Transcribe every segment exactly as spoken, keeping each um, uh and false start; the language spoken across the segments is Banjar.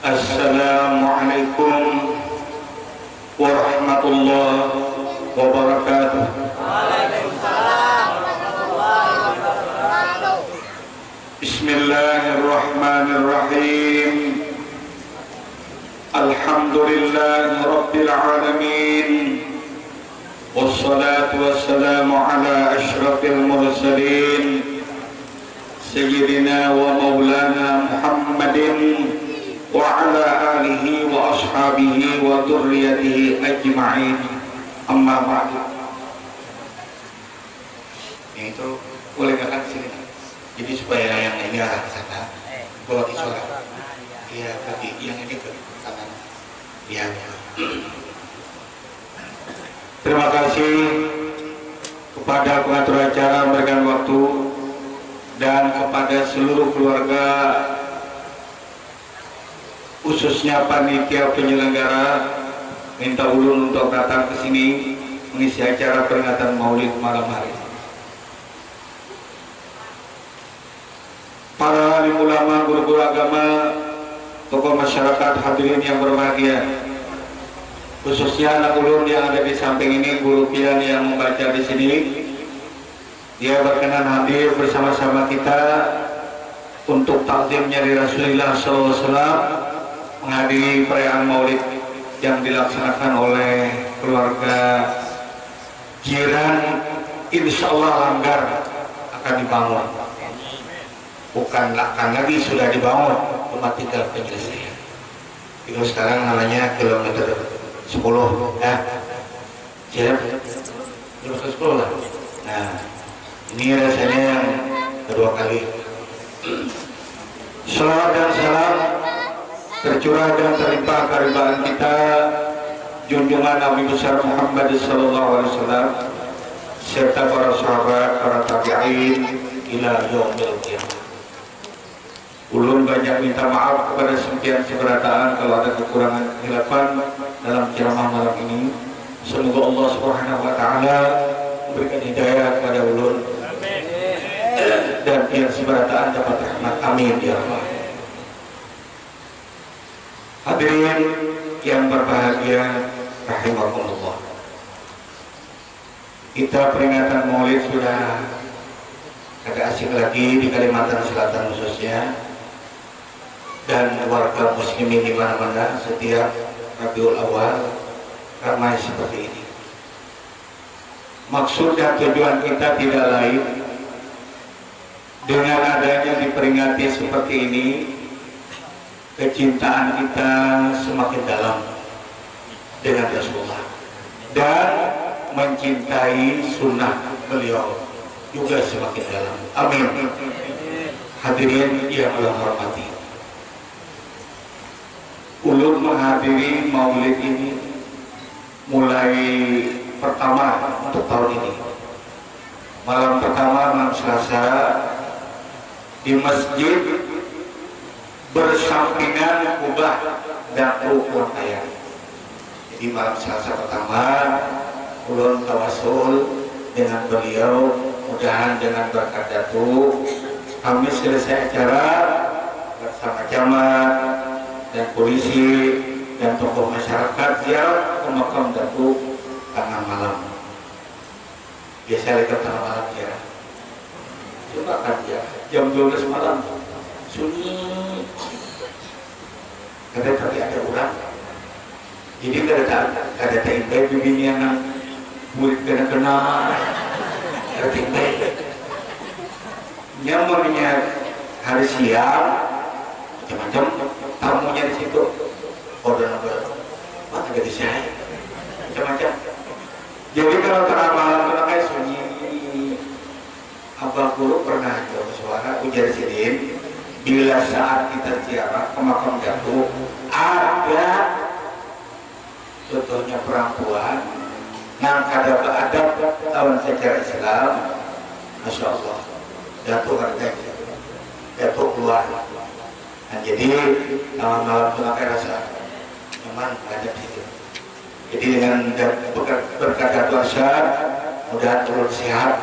Assalamualaikum warahmatullahi wabarakatuh. Bismillahirrahmanirrahim. Alhamdulillahirabbil alamin. Wassalatu wassalamu ala asyrafil mursalin, Sayyidina wa Maulana Muhammadin wa ala alihi wa ashabihi wa dzurriyyatihi ajma'in. Amma ba'du. Yang itu boleh makan di sini. Jadi supaya yang ini arah ke sana, bawa ke suara. Iya, tapi yang ini ke kanan. Iya. Terima kasih kepada pengatur acara memberikan waktu dan kepada seluruh keluarga, khususnya panitia penyelenggara, minta ulun untuk datang ke sini mengisi acara peringatan Maulid malam hari. Para alim ulama, guru-guru agama, tokoh masyarakat, hadirin yang berbahagia, khususnya anak ulun yang ada di samping ini, guru pian yang membaca di sini, dia berkenan hadir bersama-sama kita untuk takzim nyari Rasulullah sallallahu alaihi wasallam menghadiri perayaan Maulid yang dilaksanakan oleh keluarga jiran, insya Allah langgar akan dibangun. Bukan akan lagi, sudah dibangun, cuma tinggal penyelesaian. Itu sekarang namanya kilometer sepuluh, ya. Siap? Kilometer sepuluh lah. Nah, ini rasanya yang kedua kali. Salawat dan salam tercurah dan terlimpah karibaan kita, junjungan Nabi besar Muhammad sallallahu alaihi wasallam, serta para sahabat, para tabi'in, ila yaumil qiyamah. Ulun banyak minta maaf kepada sempian seberataan kalau ada kekurangan kehilafan dalam ceramah malam ini. Semoga Allah Subhanahu wa Ta'ala memberikan hidayah kepada ulun dan pian seberataan dapat rahmat. Amin, ya Allah. Hadirin yang berbahagia, rahimakumullah. Kita peringatan Maulid sudah kada asing lagi di Kalimantan Selatan khususnya, dan warga muslimin di mana-mana setiap Rabiul Awal ramai seperti ini. Maksud dan tujuan kita tidak lain, dengan adanya diperingati seperti ini, kecintaan kita semakin dalam dengan Rasulullah dan mencintai sunnah beliau juga semakin dalam. Amin. Hadirin yang Allah hormati, ulun menghadiri maulid ini mulai pertama untuk tahun ini. Malam pertama, malam Selasa, di masjid bersampingan kubah Datu Kuantaya. Jadi malam Selasa pertama, ulun tawasul dengan beliau, mudahan dengan berkat Datu, kami selesai acara bersama camat dan polisi dan tokoh masyarakat ziarah ke makam Datu tengah malam. Biasa lagi tengah malam ziarah. Coba kan ziarah jam dua belas malam, sunyi. Kada tapi ada urang. Jadi kada ta-, kada taimbai bibinian nang burit kena-kena. Kada taimbai. Nyamannya hari siang, macam-macam tamunya di situ. Order apa? Wah, ada di saya. Macam-macam. Jadi kalau tengah malam tu kayak sunyi. Abah Guru pernah jawab suara, ujar sidin, bila saat kita ziarah ke makam Datu, ada contohnya perempuan nang kada beadab lawan secara Islam, masya Allah, Datu kada jadi, Datu keluar. Nah, jadi malam-malam tu pakai rasa nyaman, ada situ. Jadi dengan da-, berkat, berkat Datu Arsyad, mudahan ulun sehat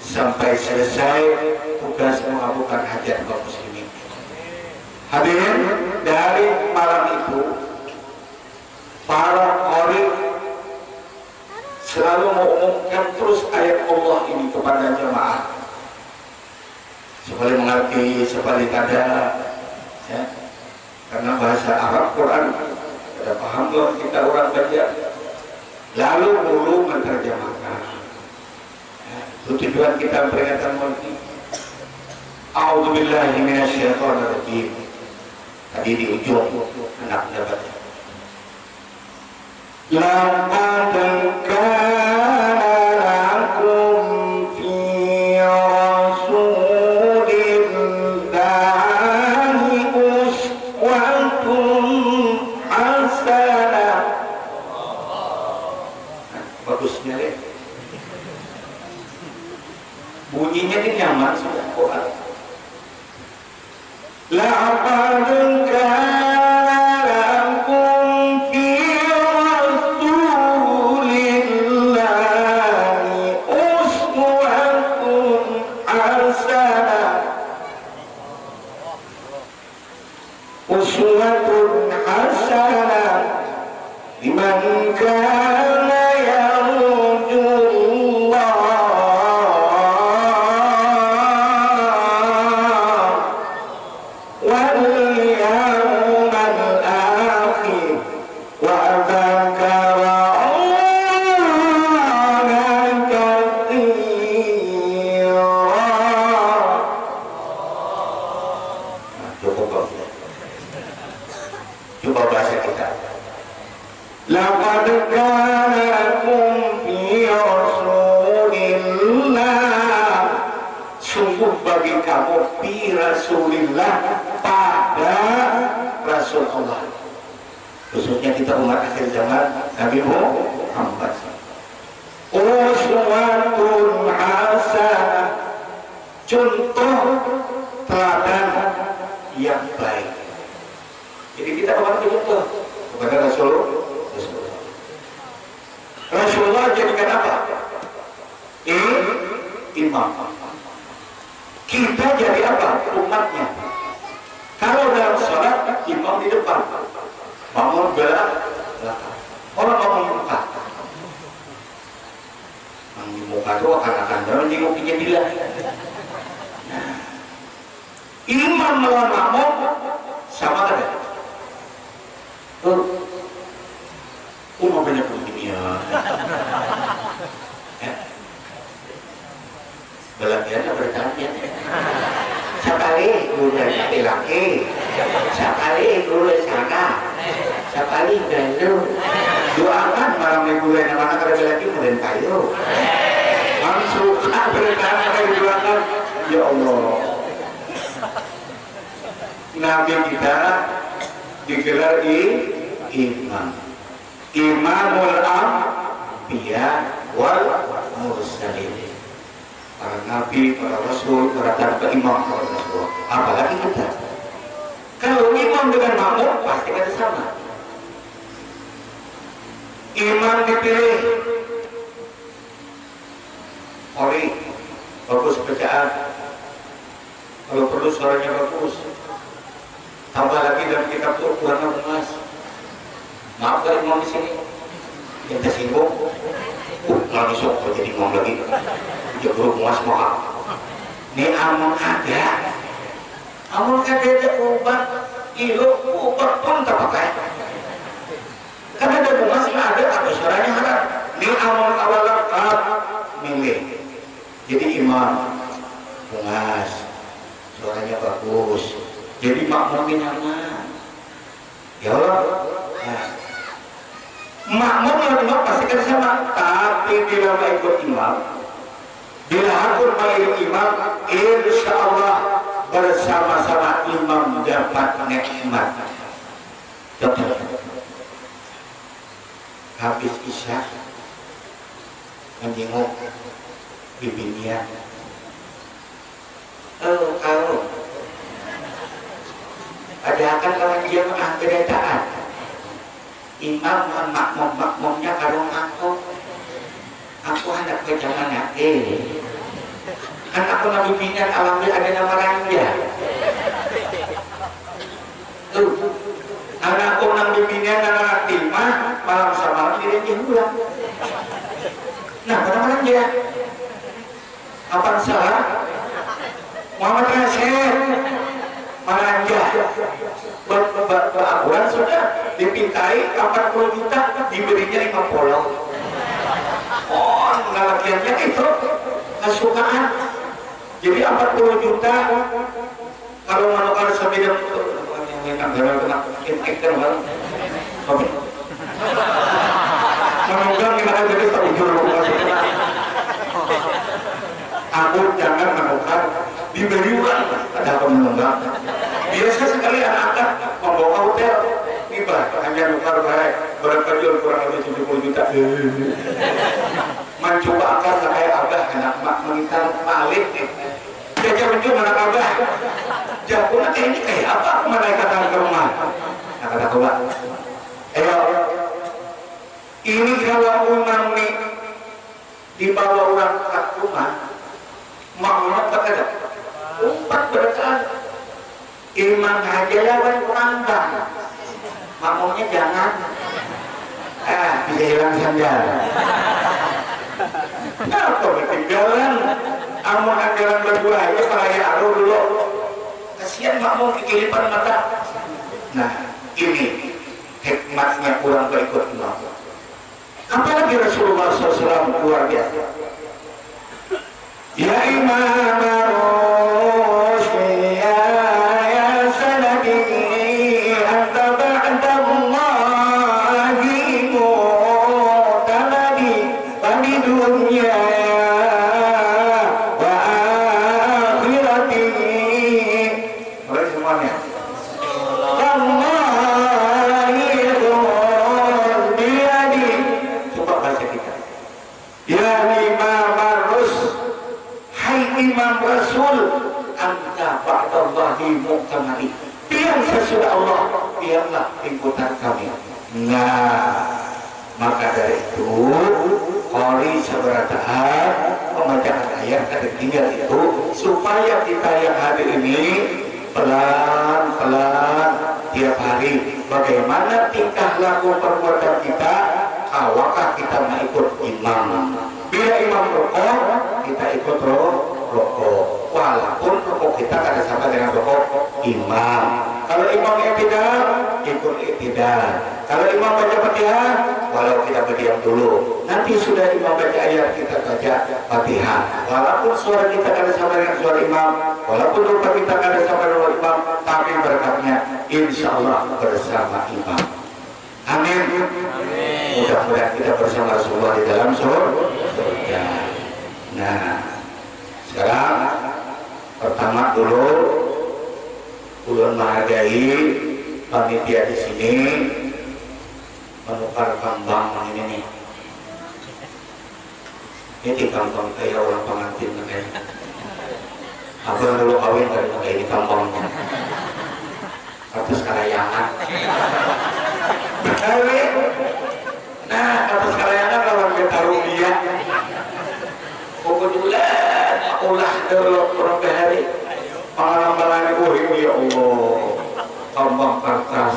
sampai selesai tugas mengabulkan hajat kaum muslimin. Hadirin dan Dari malam itu, para qari selalu mengumumkan terus ayat Allah ini kepada jamaah. Supaya mengerti, supaya kada, ya. Karena bahasa Arab Quran, kada paham loh kita orang baca. Lalu guru menterjemahkan. Ya, itu tujuan kita peringatan Maulid ini. A'udzubillahi minasyaitonirrajim. Tadi di ujung anak dapat. Laqad kana lakum fi Rasulillahi uswatun hasanah. Nah, bagusnya, ya. Bunyinya ini nyaman sudah Quran. Laqad kana lakum fi Rasulillahi uswatun hasanah. Uswatun hasanah liman kana yarjullah wal yawmal akhir wa dzakarallaha katsira. Nah, cukup, Bang. Coba bahasa kita. Laqad kana lakum fi Rasulillah. Sungguh bagi kamu fi Rasulillah, pada Rasul Allah. Khususnya kita umat akhir zaman, Nabi Muhammad. Uswatun hasanah. Contoh teladan yang baik. Jadi kita akan contoh kepada Rasul-, Rasulullah. Rasulullah jadikan apa? I-, imam. Kita jadi apa? Umatnya. Kalau dalam sholat, imam di depan, makmum bela-, belakang. Orang makmum di muka. Nang di muka tu akan-akan banar jenguk di jendela. Nah, imam lawan makmum sama kada? Tuh. Uma banyak dunia. Ya. Balakian apa ditanya? Sakali guru laki-laki, sakali guru sana, sakali galu. Doakan malam minggu lain mana kada lagi, kemudian kayu. Langsung berkata didoakan, ya Allah. Nabi kita digelar i-, imam. Imamul anbiya wal mursalin. Para nabi, para rasul, para tanpa imam, para rasul. Apalagi kita. Kalau imam dengan makmum, pasti kada sama. Imam dipilih. Ori, bagus bacaan. Kalau perlu suaranya bagus. Tambah lagi dalam kitab tu ukurannya bungas. Maaf dari imam di sini. Yang tersinggung. Uh, nggak bisa kok jadi imam lagi. Ya, guru bungas, maaf. Ni amun ada. Amun kada ada ubat, ilu, ubat pun tapakai. Kada ada bungas, nggak ada, tapi suaranya harat. Ni amun kawa lengkap, milih. Jadi imam, bungas, suaranya bagus. Jadi makmumnya nyaman. Ya Allah. Nah. Makmum lawan imam pasti kada sama. Tapi bila maikut imam, bila hakur mairing imam, insya Allah bersama-sama imam dapat nikmat. Dapat. Habis isya, menjenguk bibinian. Oh, kau. Ada akan lawan jamaah kedataan. Imam lawan makmum, makmumnya kada ngaku. Aku handak bajaman, eh. Kan aku nabi pinan, alhamdulillah ada nama ranja. Tuh. Anakku nang bibinian nang laki mah malam samalam dirinjih pulang. Nah, mana mana dia? Apa salah? Muhammad Rashid maranjah. Be- be- Beakuran sudah, dipintai empat puluh juta, diberinya lima puluh. Oh, lalakiannya itu kasukaan. Jadi empat puluh juta kalau manukar sabidang itu, yang enak, galau kena infek kan, Bang. Oke. Menunggang kita kan jadi tak ujur rumah. Aku jangan menukar, diberi orang, ada apa menunggang. Biasa sekali anak-anak membawa ke hotel, ini bah, hanya nukar baik, berapa jual kurang lebih tujuh puluh juta. Mencoba akan kayak abah, anak mak mengintar malih nih. Jajar lucu mana abah? Jago nak ini kayak apa? Aku malaikat ke rumah. Nah, kata tua. Ayo, ini kalau umami dibawa orang ke rumah, makmumnya empat ada. Empat berataan. Imam aja lawan kurang bang. Makmumnya jangan. Ah, bisa hilang sandal. Apa ketinggalan? Amun anggaran berdua aja para ya dulu. Kasihan makmum kekilipan mata. Nah, ini hikmatnya kurang berikut imam. Apalagi Rasulullah sallallahu alaihi wasallam luar biasa. Ya Imam Rusdi, ya, ya sanadi, anta ba'dallahi mu'tamadi, wa di dunya wa akhirati. Mulai semuanya. Wallahi khudh biyadi. Coba baca kita. Ya Imam Rus, hai Imam Rasul, anta ba'dallahi mu'tamadi. Pian sesudah Allah, pianlah pingkutan kami. Nah, maka dari itu, qori sabarataan pembacaan ayat kada tinggal itu, supaya kita yang hadir ini pelan-pelan tiap hari. Bagaimana tingkah laku perbuatan kita, kawakah kita mengikut imam. Bila imam rokok, kita ikut ro rokok. Walaupun rokok kita kada sama dengan rokok imam. Kalau imam i'tidal, ikut i'tidal. Kalau imam baca Fatihah, walau kita berdiam dulu. Nanti sudah imam baca ayat, kita baca Fatihah. Walaupun suara kita kada sama dengan suara imam, walaupun rupa kita kada sama dengan imam, tapi berkatnya insya Allah bersama imam. Amin. Amin. Mudah-mudahan kita bersama Rasulullah di dalam sur- surga. Nah, sekarang pertama dulu ulun menghargai panitia di sini menukar kambang ini nih. Ini kambang kayak orang pengantin kayak. Aku yang dulu kawin kan pakai ini kambangnya. Atas kalayangan. Betul ya? Nah, atas kalayangan lawan betaruh dia. Kebetulan ulah dulu orang bahari. Pengalaman lain, wah ini ya Allah. Kambang kertas,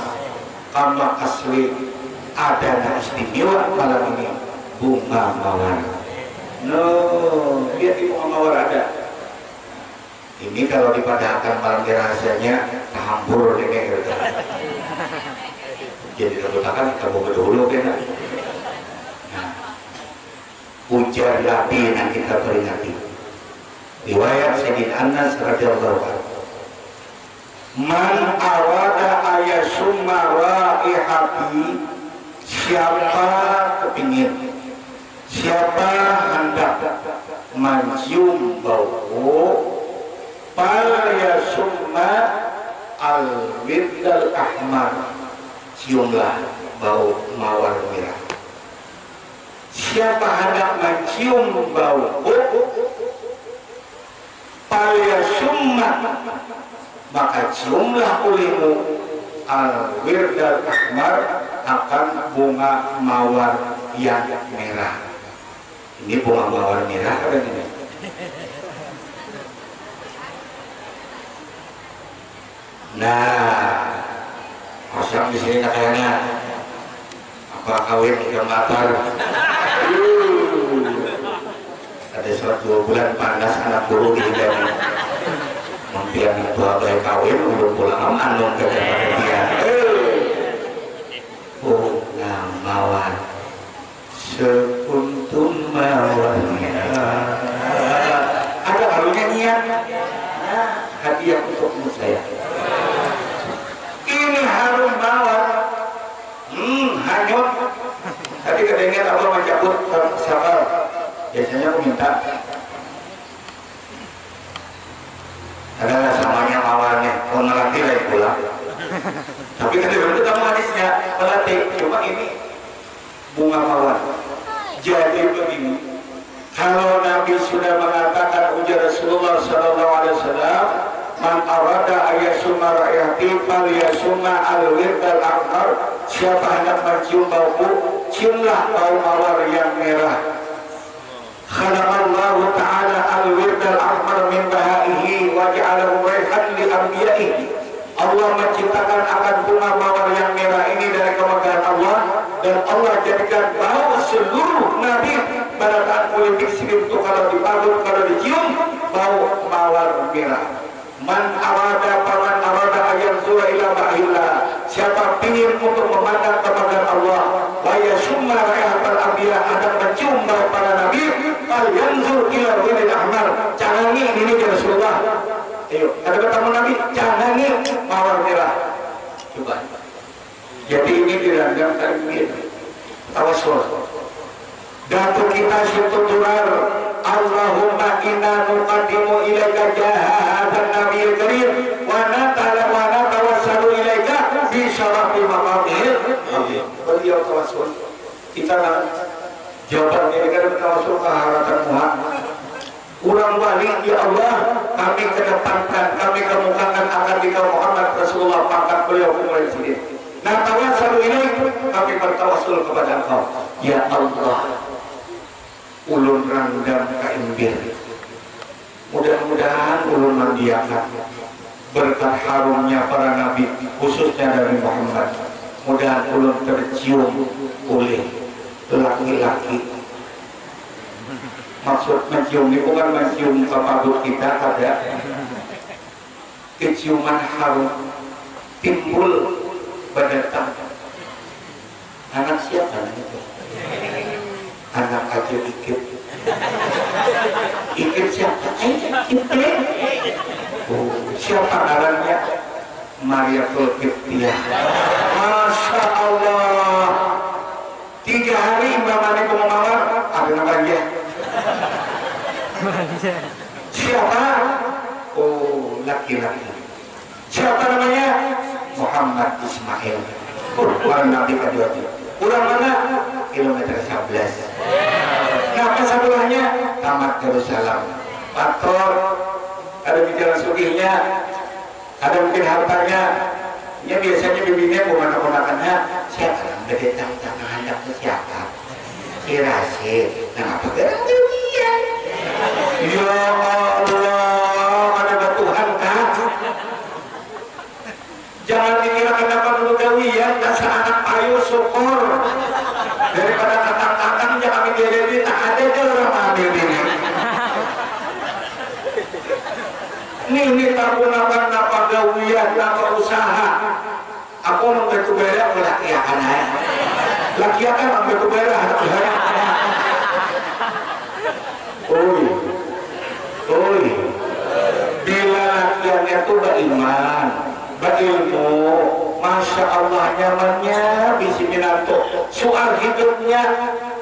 kambang asli. Ada nah istimewa malam ini, bunga mawar. No, lihat di bunga mawar ada. Ini kalau dipadahakan malam ini rahasianya, tahampur ini gitu. Jadi rebutakan kita bawa dahulu kena. Nah, ujar Nabi yang kita peringati. Riwayat Sayyidina Anas radhiyallahu anhu. Man arada ayasumma raihati, siapa kepingin, siapa hendak mencium bauku, fal yasumma al wirdal ahmar, ciumlah bau mawar merah. Siapa hendak mencium bauku, fal yasumma, maka ciumlah ulimu al wirdal ahmar, akan bunga mawar yang merah. Ini bunga mawar merah apa ini? Nah, Kosong di sini katanya. Apa kawin ikam matar? Ada surat dua bulan panas anak guru di hidang. Mampian tua baik kawin ulun pulang am anung ke dia. Bunga mawar. Sekuntum mawar. Ada karunya niat. Nah, hadiah untukmu saya. Ini harum mawar. Hmm, hanyut. Tapi kada ingat apa mencabut, sabar. Biasanya aku minta. Adalah samanya mawar nih, mau ngelatih lain pula. Tapi kada betul kamu hadisnya, melatih. Cuma ini bunga mawar. Jadi begini, kalau Nabi sudah mengatakan, ujar Rasulullah sallallahu alaihi wasallam, "Man arada ayasuma raihati fal yasuma al wirdal akbar." Siapa hendak mencium bauku, ciumlah bau mawar yang merah. Khalaqallahu ta'ala al-wirdal ahmar min bahaihi wa ja'alahu raihan li anbiyaihi. Allah menciptakan akan bunga mawar yang merah ini dari kemegahan Allah, dan Allah jadikan bau seluruh nabi, barataan kulit sidin tu kalau dipagut, kalau dicium, bau mawar merah. Man arada, faman arada ayam zura ila bahillah. Siapa pingin untuk memandang kepada Allah, wa yasumma raihatal anbiya, akan mencium bau para nabi, fal yanzur ila wiril ahmar. Cangangi ini ke Rasulullah. Ayo, ada bertamu Nabi, cangangi mawar merah. Coba. Jadi ini dirandam takbir. Tawasul. Datu kita Syekh Durar, Allahumma inna nuqaddimu ilaika jaha hadzan nabiyil karim wa natala wa natawassalu ilaika bi syarafi maqamihil. Beliau tawasul. Kita jawabannya ini kan tawasul ke harapan Tuhan. Urang balik, ya Allah, kami kedepankan, kami kemukakan akan dikau Muhammad Rasulullah, pangkat beliau mulai sini. Nah, tawasul ini kami bertawasul kepada Engkau. Ya Allah, ulun randam ka imbir. Mudah-mudahan ulun mandiakan berkat harumnya para nabi, khususnya dari Muhammad. Mudahan ulun tercium oleh laki-laki. Maksud mencium ini bukan mencium ke pagut kita, kada. Keciuman harum timbul badatang. Anak siapa nang itu? Anak aja Ikit. Ikit siapa? Eh, Ikit. Oh, siapa ngarannya? Mariatul Qibtiyah. Masya Allah. Tiga hari imbah mandi bunga mawar, ada nang banjir. Siapa? Oh, laki-laki. Siapa namanya? Muhammad Ismail. Uh, orang Nabi kedua tu. Urang mana? Kilometer sebelas. Nah, pas sabulahnya? Tamat Darussalam. Pator. Ada bicara sugihnya. Ada mungkin hartanya. Ya, biasanya bibinian bukan keponakannya. Siapa nang gede tang tang handak tu siapa? Si Rasid. Nang apa garang gawian? Ya Allah, kada batuhan kah? Jangan dikira kada perlu gawian, dasar anak payu, syukur. Daripada katang-katang, jangan kami diajarin, tak ada aja orang ambil ini. Nini takunakan napa gawian, napa usaha. Aku manggaku bara, aku lakiakan ai. Lakiakan manggaku bara, aku harap. Oi. Oi. Bila lakiannya tu baiman, bailmu, masya Allah nyamannya bisi minantu. Sual hidupnya,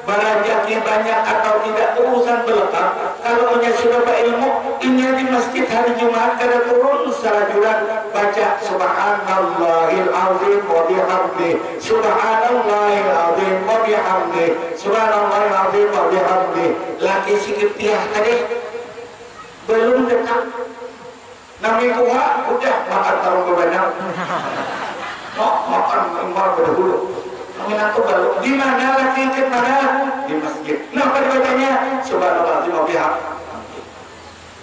barajaki banyak atau tidak, urusan belakang. Kalau inya sudah bailmu, inya di masjid hari Jumaat kada turun salajuran baca Subhanallahil azim wa bihamdih, Subhanallahil azim wa bihamdih, Subhanallahil azim wa bihamdih. Laki sikit piah tadi belum datang. Nami tuha, udah makan tarung babanang. Mak, makan imbar badahulu. Nami natu balu, di mana laki ikit mana? Di masjid. Napa dibacanya? Subhanallahil azim wa bihamdih.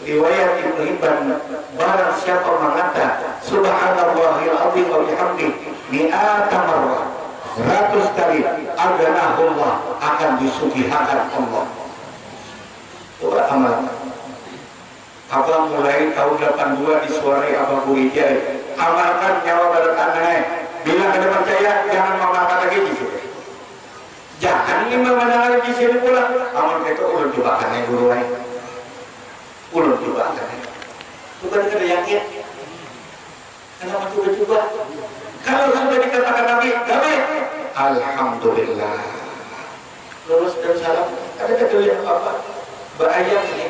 Riwayat Ibnu Hibban, barang siapa mangata Subhanallahil azim wa bihamdih, mi'ata marrah, ratus kali, aghnahullah, akan disugihakan Allah. Coba amalkan. Abah mulai tahun delapan dua disuarai Abah Guru Ijai. Amalkan nyawa barataan ai. Bila kada percaya, jangan mamalkan lagi di sini. Jangan ni mandangar di sini pulang. Amun kaitu ulun cubakan ai guru ai. Ulun cubakan ai. Cuba kada yakin. Kada mancuba-cuba. Kalau sudah dikatakan Nabi, Nabi, alhamdulillah. Lurus dan salam, kada ada yang apa-apa. Baayam ini.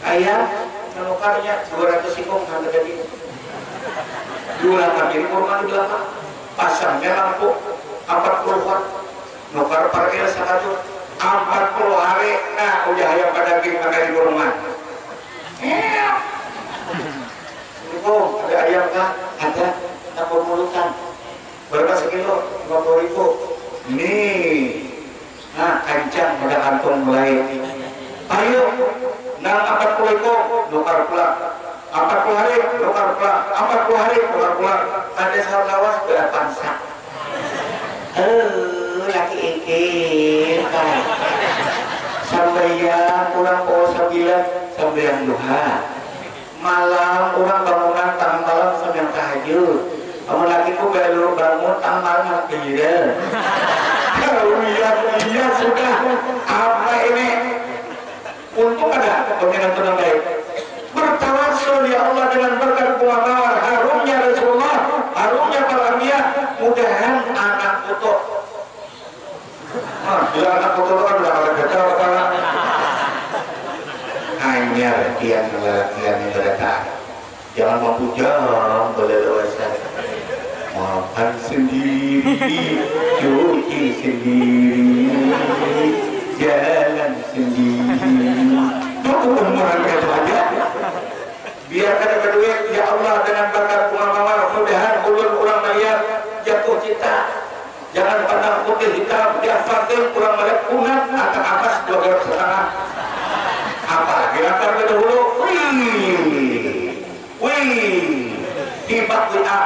Ayam menukarnya dua ratus ikung harga daging. Diulangkan jadi kurma di belakang. Pasangnya lampu empat puluh watt. Nukar parkir sakatu. Empat puluh hari, nah, ujar ayam pada daging makan di kurma. Assalamualaikum, ada ayam kah? Ada. Nak bermulutan. Berapa sekilo? Lima puluh ribu. Nih. Nah, kancang pada kantung mulai. Ayo, nang empat puluh ribu, nukar pulang. Empat puluh hari, nukar pulang. Empat puluh hari, nukar pulang. Kada salah lawas, berapa sak? Eh, laki ikir, kan. Sambayang, kurang pukul sembilan, sambayang duha. Malam urang bangunan tangah malam sambil tahajud. Amun lakiku baru bangun tangah malam handak bahira. Iya, iya sudah. Apa ini? Untung ada peminan tu nang baik. Bertawassul ya Allah dengan berkat bunga mawar harumnya Rasulullah, harumnya para anbiya, mudahan anak putu. Nah, bila anak putu kan udah kada gagal kepala. Hanyar pian lalakian yang berataan. Jangan mabujang baleluasan. Makan sendiri, cuci sendiri, jalan sendiri. Cukup umuran itu aja. Biar kada baduit, ya Allah, dengan bakat bunga mawar, mudahan ulun urang malihat jatuh cinta. Jangan pandang putih hitam, yang penting urang malihat kunat atau atas dua gram setengah. Apalagi latar badahulu, wih, wih, tibak W A.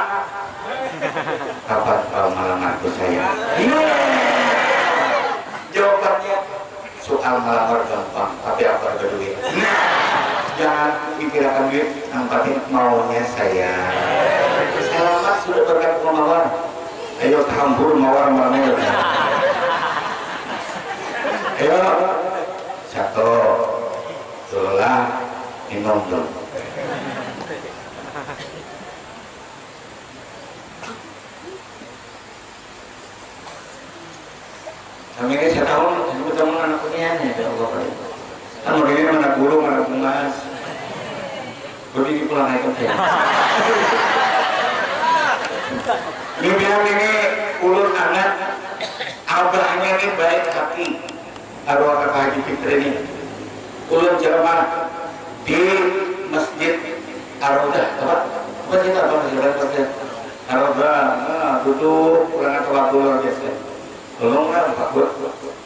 Kapan kau melamarku sayang? Iya. Jawabannya, soal melamar gampang, tapi apa ada duit? Nah, jangan pikirakan duit, yang penting maunya saya. Selamat sudah berkat mawar. Ayo, tampur mawar mana ya? Ayo, satu, dua, minum dong. Kami ini setahun, ini bertemu anak kunian ya, ya Allah. Kan begini mana guru, mana bungas. Begini pulang itu ya. Ini biar ini ulun anak, abahnya ini baik hati. Arwah Kakak Haji Fikri ini. Ulun ceramah di Masjid Ar-Raudah, apa? Apa sih, apa masjid, apa masjid? Ar-Raudah, nah, duduk, urang tua tu luar biasa. Tolonglah, Pak Bud.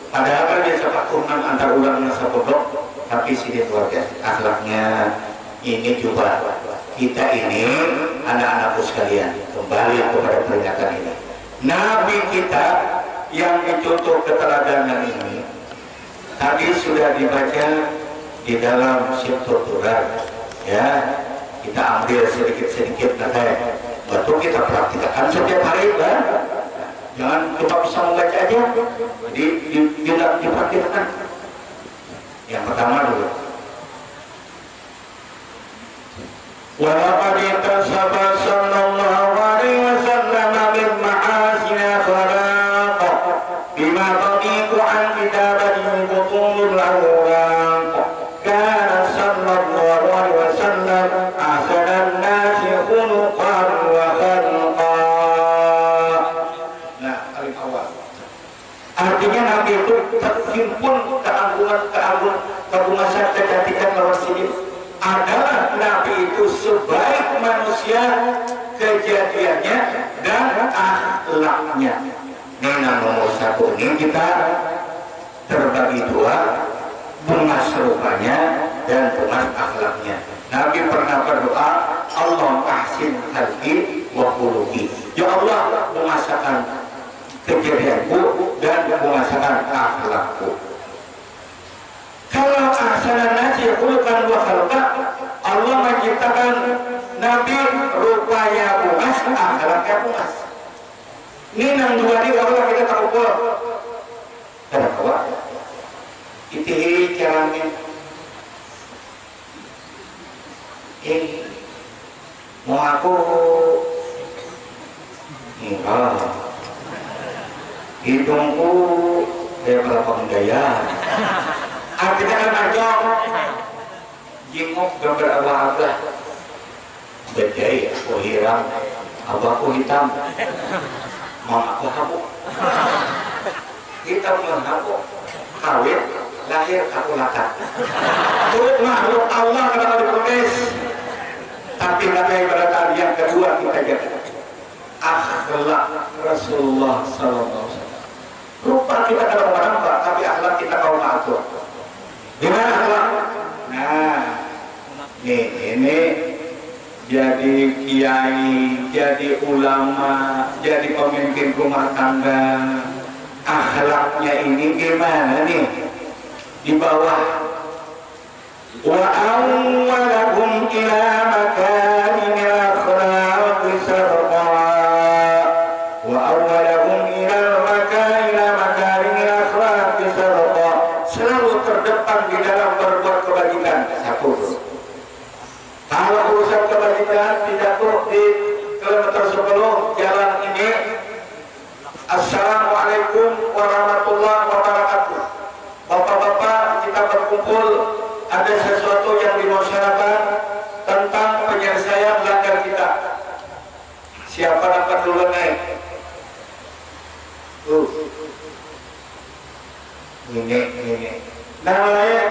Padahal kan biasa Pak Turnan antar urang nang sapondok, tapi sidin luar biasa. Akhlaknya ini coba kita ini, anak-anakku sekalian, kembali kepada peringatan ini. Nabi kita yang dicontoh keteladanan ini, tadi sudah dibaca di dalam Sibtur Durar, ya, kita ambil sedikit-sedikit, nah, kayak betul kita praktikkan setiap hari, kan? Jangan cuma bisa membaca aja, jadi di, di, dipraktikkan. Yang pertama dulu. ولقد اكتسب صلى الله عليه وسلم من محاسن أخلاق بما تضيق عن كتابته بطون الأوراق. كان صلى الله عليه وسلم أحسن الناس خلقا وخلقا. Nah, alif awal. Artinya Nabi itu terhimpun keagungan, keagung, kebungasan, kecantikan lawan sidin. Adalah Nabi itu sebaik manusia kejadiannya dan akhlaknya. Ini nang nomor satu ini kita terbagi dua, bungas rupanya dan bungas akhlaknya. Nabi pernah berdoa, Allahumma ahsin khalqi wa khuluqi. Ya Allah, bungasakan kejadianku dan bungasakan akhlakku. Kalau ahsanan nasi khuluqan wa khalqa, Allah menciptakan Nabi rupanya bungas, akhlaknya bungas. Ini nang dua ni kalau kita takumpul. Kada kawa. Itihi caranya. Eh, mau aku enggak. Hidungku kayak kelapa mendayan. Artinya kan macam jenguk gambar abah-abah. Bejai aku hiram, abahku hitam, mamaku habuk. Hitam mun habuk, kawin, lahir aku latak. Itu makhluk Allah kenapa diprotes? Tapi kata ibarat tadi yang kedua kita jaga akhlak Rasulullah sallallahu alaihi wasallam. Rupa kita kada mau nampak, tapi akhlak kita mau mengatur. Gimana akhlak? Nah, nih ini jadi kiai, jadi ulama, jadi pemimpin rumah tangga. Akhlaknya ini gimana nih? Di bawah. Wa awwalahum ila makarimil akhlaqi sarqa. Wa awwalahum ila maka-, ila makarimil akhlaqi sarqa. Selalu terdepan di dalam berbuat kebajikan. Satu. Kalau urusan kebajikan, tidak tuh di kilometer sepuluh jalan ini. Assalamualaikum warahmatullahi wabarakatuh. Bapak-bapak, kita berkumpul, ada sesuatu yang dimasyarakat tentang penyelesaian langgar kita. Siapa dapat dulu naik? Tuh. Ini, ini. Nah, mulai.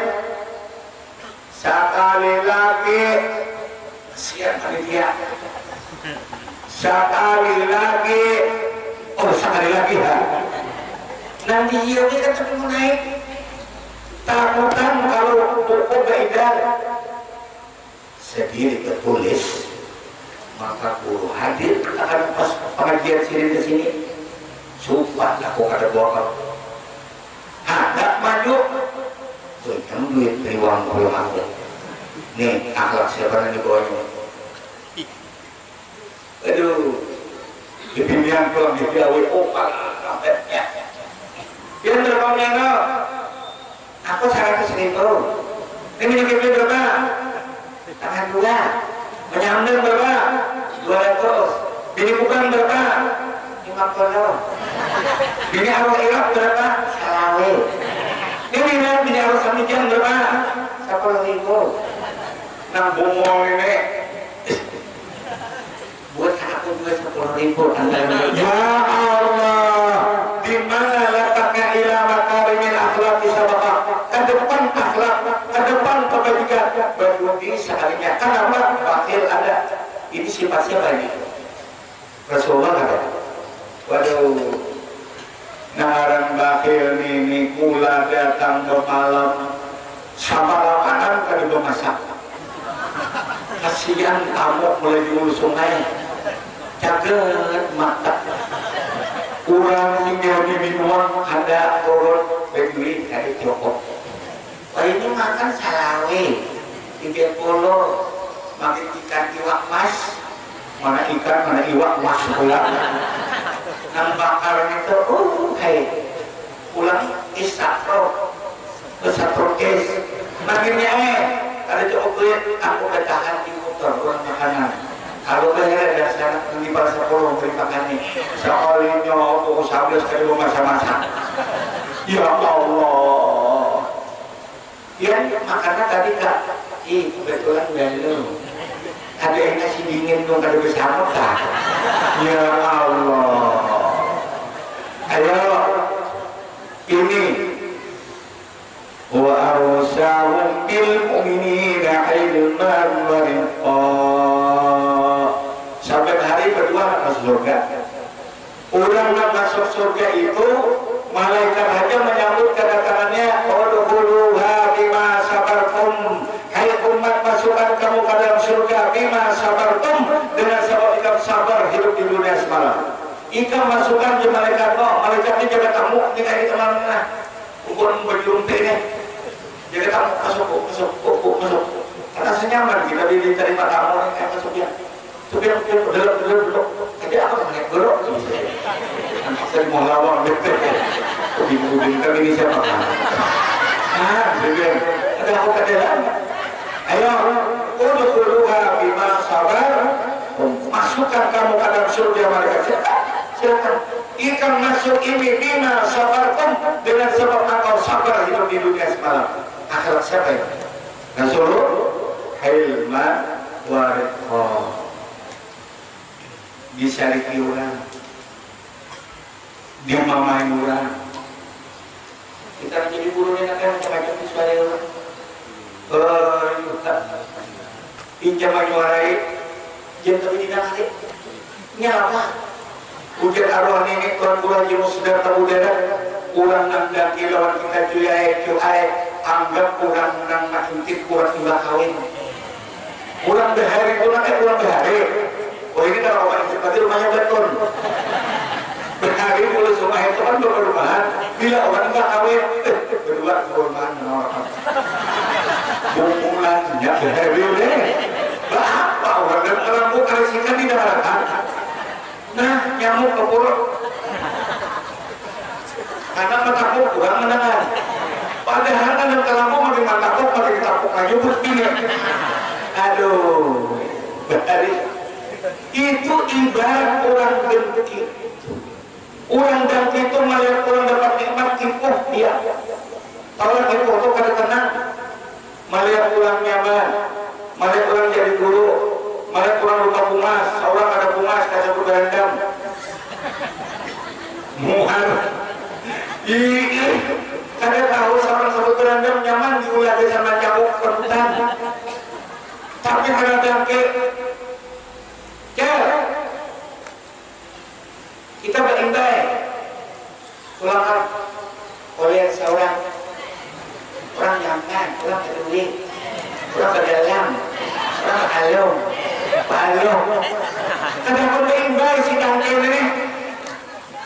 Sakali lagi, siap panitia. Sakali lagi, oh, sakali lagi, ha. Nanti iya ni kata mau naik. Takutan kalau buku beredar. Sendiri tertulis, maka guru hadir akan pas pengajian sini ke sini. Sumpah aku kada bohong. Handak maju, pinjam duit riwang pulang aku. Nih, akhlak siapa nang dibawanya? Aduh, dipinjam pulang di gawe, oh, paling kampetnya. Pian berapa, no? Aku seratus ribu. Ini bini kepil berapa? Tangan dua. Menyambung berapa? Dua ratus. Bini bukan berapa? Lima puluh. Bini arwah irap berapa? Salawe. Ini lihat bini arwah samijan berapa? Sepuluh ribu. Nang bungul ini. Buat aku juga sepuluh ribu. Ya Allah, di mana letaknya ila makarimil akhlaki sabaka? Ke depan akhlak, ke depan kebajikan. Berbudi sekalinya. Kenapa? Bakhil ada. Ini sifat siapa ini? Rasulullah ada. Waduh, nang ngaran bakhil nini kula datang bemalam, samalaman kada bemasak. Kasian tamu mulai di hulu sungai, caget mata. Urang tinggal di minuang kada turun, baduit kada cukup. Wahini makan salawe, tiga puluh, makan ikan iwak mas, mana ikan, mana iwak mas pula. Nang bakar itu, uh, hai, pulang isapro, besaprokes. Makinnya eh, kada cukup duit, aku bertahan di motor, kurang makanan. Kalau bayar dasar nanti para sepuluh beri makan nih. Sekalinya aku sabdas kada memasak-masak. Ya Allah. Pian makannya tadi kak, ih kebetulan balum. Ada yang nasi dingin dong kada bersama kak. Ya Allah. Ayo, ini wa awsahum bil mu'minina ilman wa rizqa. Sampai hari kedua masuk surga. Urang nang masuk surga itu, malaikat haja manyambut kadatangannya, "Udkhuluha bima sabartum." Hai umat, masukkan kamu ke dalam surga, "bima sabartum," dengan sabab ikam sabar hidup di dunia. semalam. Ikam masukkan je malaikat no, malaikat ni jaga tamu, ni kaya kita malam ni nah. Bukan baju rumpi ni. Jaga tamu, masuk, Bu, masuk, Bu, Bu, masuk. Karena senyaman kita di, diterima tamu ni, kaya masuk ya. Supir, supir, duduk, duduk, duduk. Ada apa banyak gorok? Saya mau lawang gitu. Ubin-ubin kami ini siapa? Ah, gitu. Ada apa ke dalam? Ayo, udkhuluha bima sabar. Masukkan kamu ke dalam surga malaikat. Silakan, silakan. Ikam masuk ini bima sabartum, dengan sebab engkau sabar hidup di dunia semalam. Akhirat siapa ini? Rasul hilman warifqa. Disariki urang, dimamai urang. Kita menjadi guru ni nanti macam-macam di suara urang. Oh, iya. Pinjam aja warai, jangan tapi tidak kali. Ini apa? Ujar arwah nenek tuan guru Haji Musdar Tabu Darat, urang nang daki lawan kita cuy ai, cuy ai, anggap urang nang maintip urang imbah kawin. Urang bahari tu nang, eh, urang bahari. Oh, ini kalau orang itu berarti rumahnya beton. Bahari mulai rumah itu kan berperumahan. Bila orang nggak kawin, eh, berdua perumahan sama orang. Bungulannya bahari deh. Apa orang dan terlalu kasihkan di daratan. Nah, nyamuk kepuruk. Anak matapuk, urang mandangar. Padahal anak kalamu makin matapuk, makin ditapuk lagi, bus bini. Aduh, bahari. Itu ibarat urang dengki. Urang dengki itu malihat urang dapat nikmat, tipuh dia. Tahu lah, tipuh tu kada tenang. Malihat urang nyaman, malihat urang jadi guru, malihat urang rupa bungas, saurang kada bungas, kada sabut barandam. Muhar. Ih, kada tahu saurang sabut barandam nyaman diulah gasan mancabuk rebutan. Tapi kada dangke. Cer. Kita baimbai. Tulangkap. Kuliah saurang. Urang nyaman, urang peduli. Urang badalam. Urang baalung. Baalung. Kada pun baimbai si tangkil ini.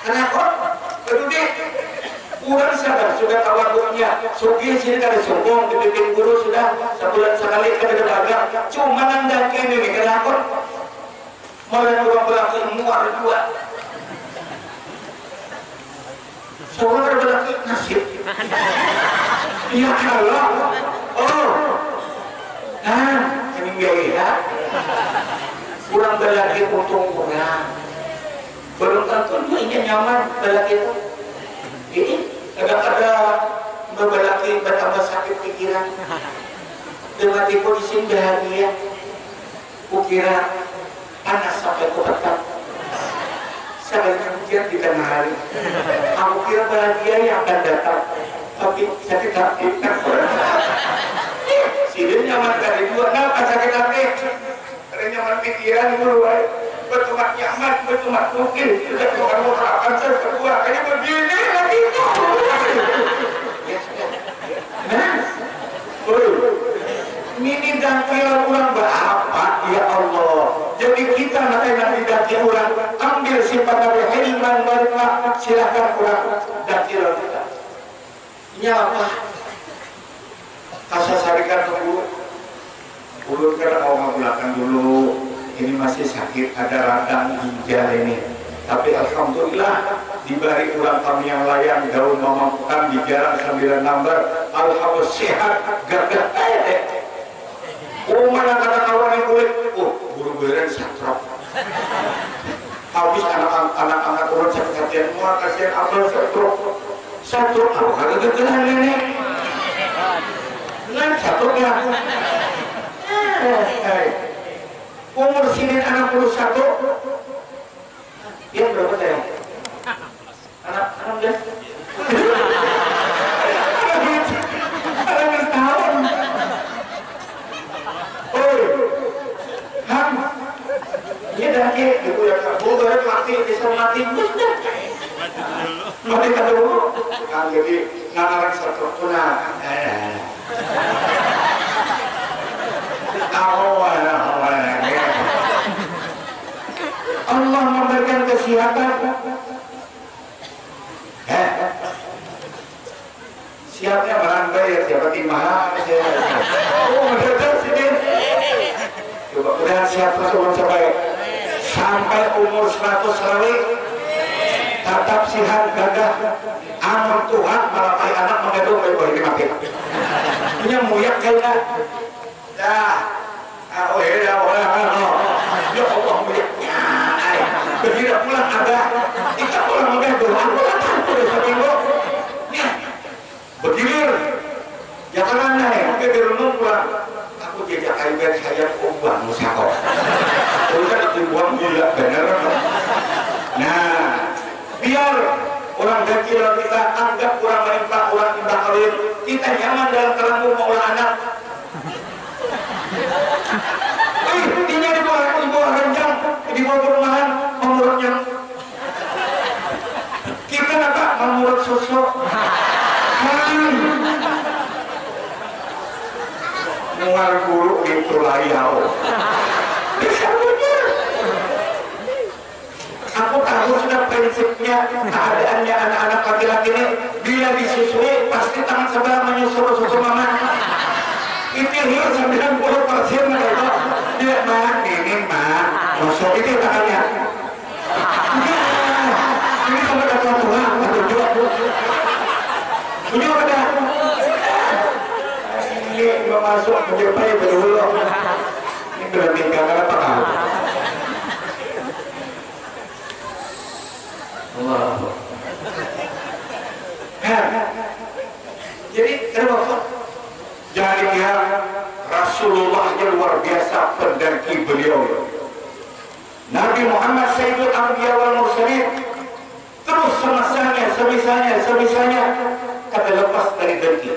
Kada pun. Peduli. Urang sadar sudah tawaduknya. Sugih sini kada sombong, dipimpin guru sudah. Sabulan sakali kada dagang. Cuma nang daki ini kada pun. Malihat urang balaki muar jua. Saurang kada balaki nasib. Iya kalo. Oh. Nah, ini biaya. Urang balaki untung urang. Balum tantu jua inya nyaman balaki tu. Jadi, kadang-kadang balaki batambah sakit pikiran. Dengan tipu isin bahagia. Kukira panas sampai ku petang. Sakalinya hujan di tengah hari. Aku kira bahagia yang akan datang. Tapi sakit hati. Sidin nyaman kali jua. Napa sakit hati? Kada nyaman pikiran dulu ai. Batumat nyaman, batumat sugih. Sudah tukar motor Avanza kedua. Kaya begini lagi. Ya sudah. Nah, oi, nini dangki lawan urang baapa, ya Allah. Jadi kita nak enak didangki urang, ambil sifat Nabi Hilman Marifah, silahkan urang dangki lawan kita. Inya apa? Kasasarikan tu guru. Ulun kada kawa mabulakan dulu, ini masih sakit, ada radang ginjal ini. Tapi alhamdulillah, dibari urang kami yang layan daun mamampukan di jalan sambilan lambar, alhamdulillah sehat, gagah. Eh, eh. Uma nang kada kawa ni kulit, uh, buru beren satrok. Habis anak, anak-anak ulun sakit hatian, mua kasihan abah satrok. Satrok apa kada gagalan ini? Ngan satrok ya. Eh, eh. Umur sidin enam puluh satu. Dia berapa saya? Anak, anak dia. Anak dia tahun. Oi. Ham. Iya dah, Ki. Ibu ya, Kak. Bu, baru mati, bisa mati. Mati dulu. Mati dulu. Nah, jadi, nang ngaran satruk tu, nah. Eh. Tahu, eh, tahu, eh, eh. Allah memberikan kesehatan. Eh, siapnya merambai ya, siapa timaha? Oh, mendadak sini. Coba udah siap terus umur sampai sampai umur seratus rawi, tatap sihat gagah. Amun Tuhan malapahi anak mengandung baik ini mati. Punya muyak kayaknya. Dah. Ah, oh, ya, ya, oh, ya, oh, oh. Ya Allah, mulia. Ya, ai. Begitu pulang ada. Kita pulang udah dua. Aku datang terus seminggu. Ya. Begilir. Ya, kan aneh. Oke, di rumah pulang. Aku jajak ayu dan sayang, oh, buang musako. Terus kan aku buang gila, bener. Nah, biar orang gaji lawan kita, anggap orang menimpah, orang timbang kawin, kita nyaman dalam kalambung maulah anak. Ih, inya dibawa, dibawa ranjang, dibawa perumahan, mamurutnya. Kita napa? Mamurut susu. Hmm. Muar gulu itu layau. Bisa bener. Aku tahu sudah prinsipnya, keadaannya anak-anak laki-laki ini. Bila disusui, pasti tangan sebelah menyusul susu mama. Itu sembilan puluh persen lah itu. Dia, "Ma, ini, Ma." Masuk itu tangannya. Ini sampai ke tuan rumah, betul juga. Punya apa dah? Ini belum masuk, menjumpai dulu. Ini belum nikah, kenapa kau? Allah. Nah, jadi kenapa? Jangan dikira Rasulullah yang luar biasa pendaki beliau. Nabi Muhammad Sayyidul Anbiya wal Mursalin terus semasanya, semisanya, semisanya kada lepas dari dengki.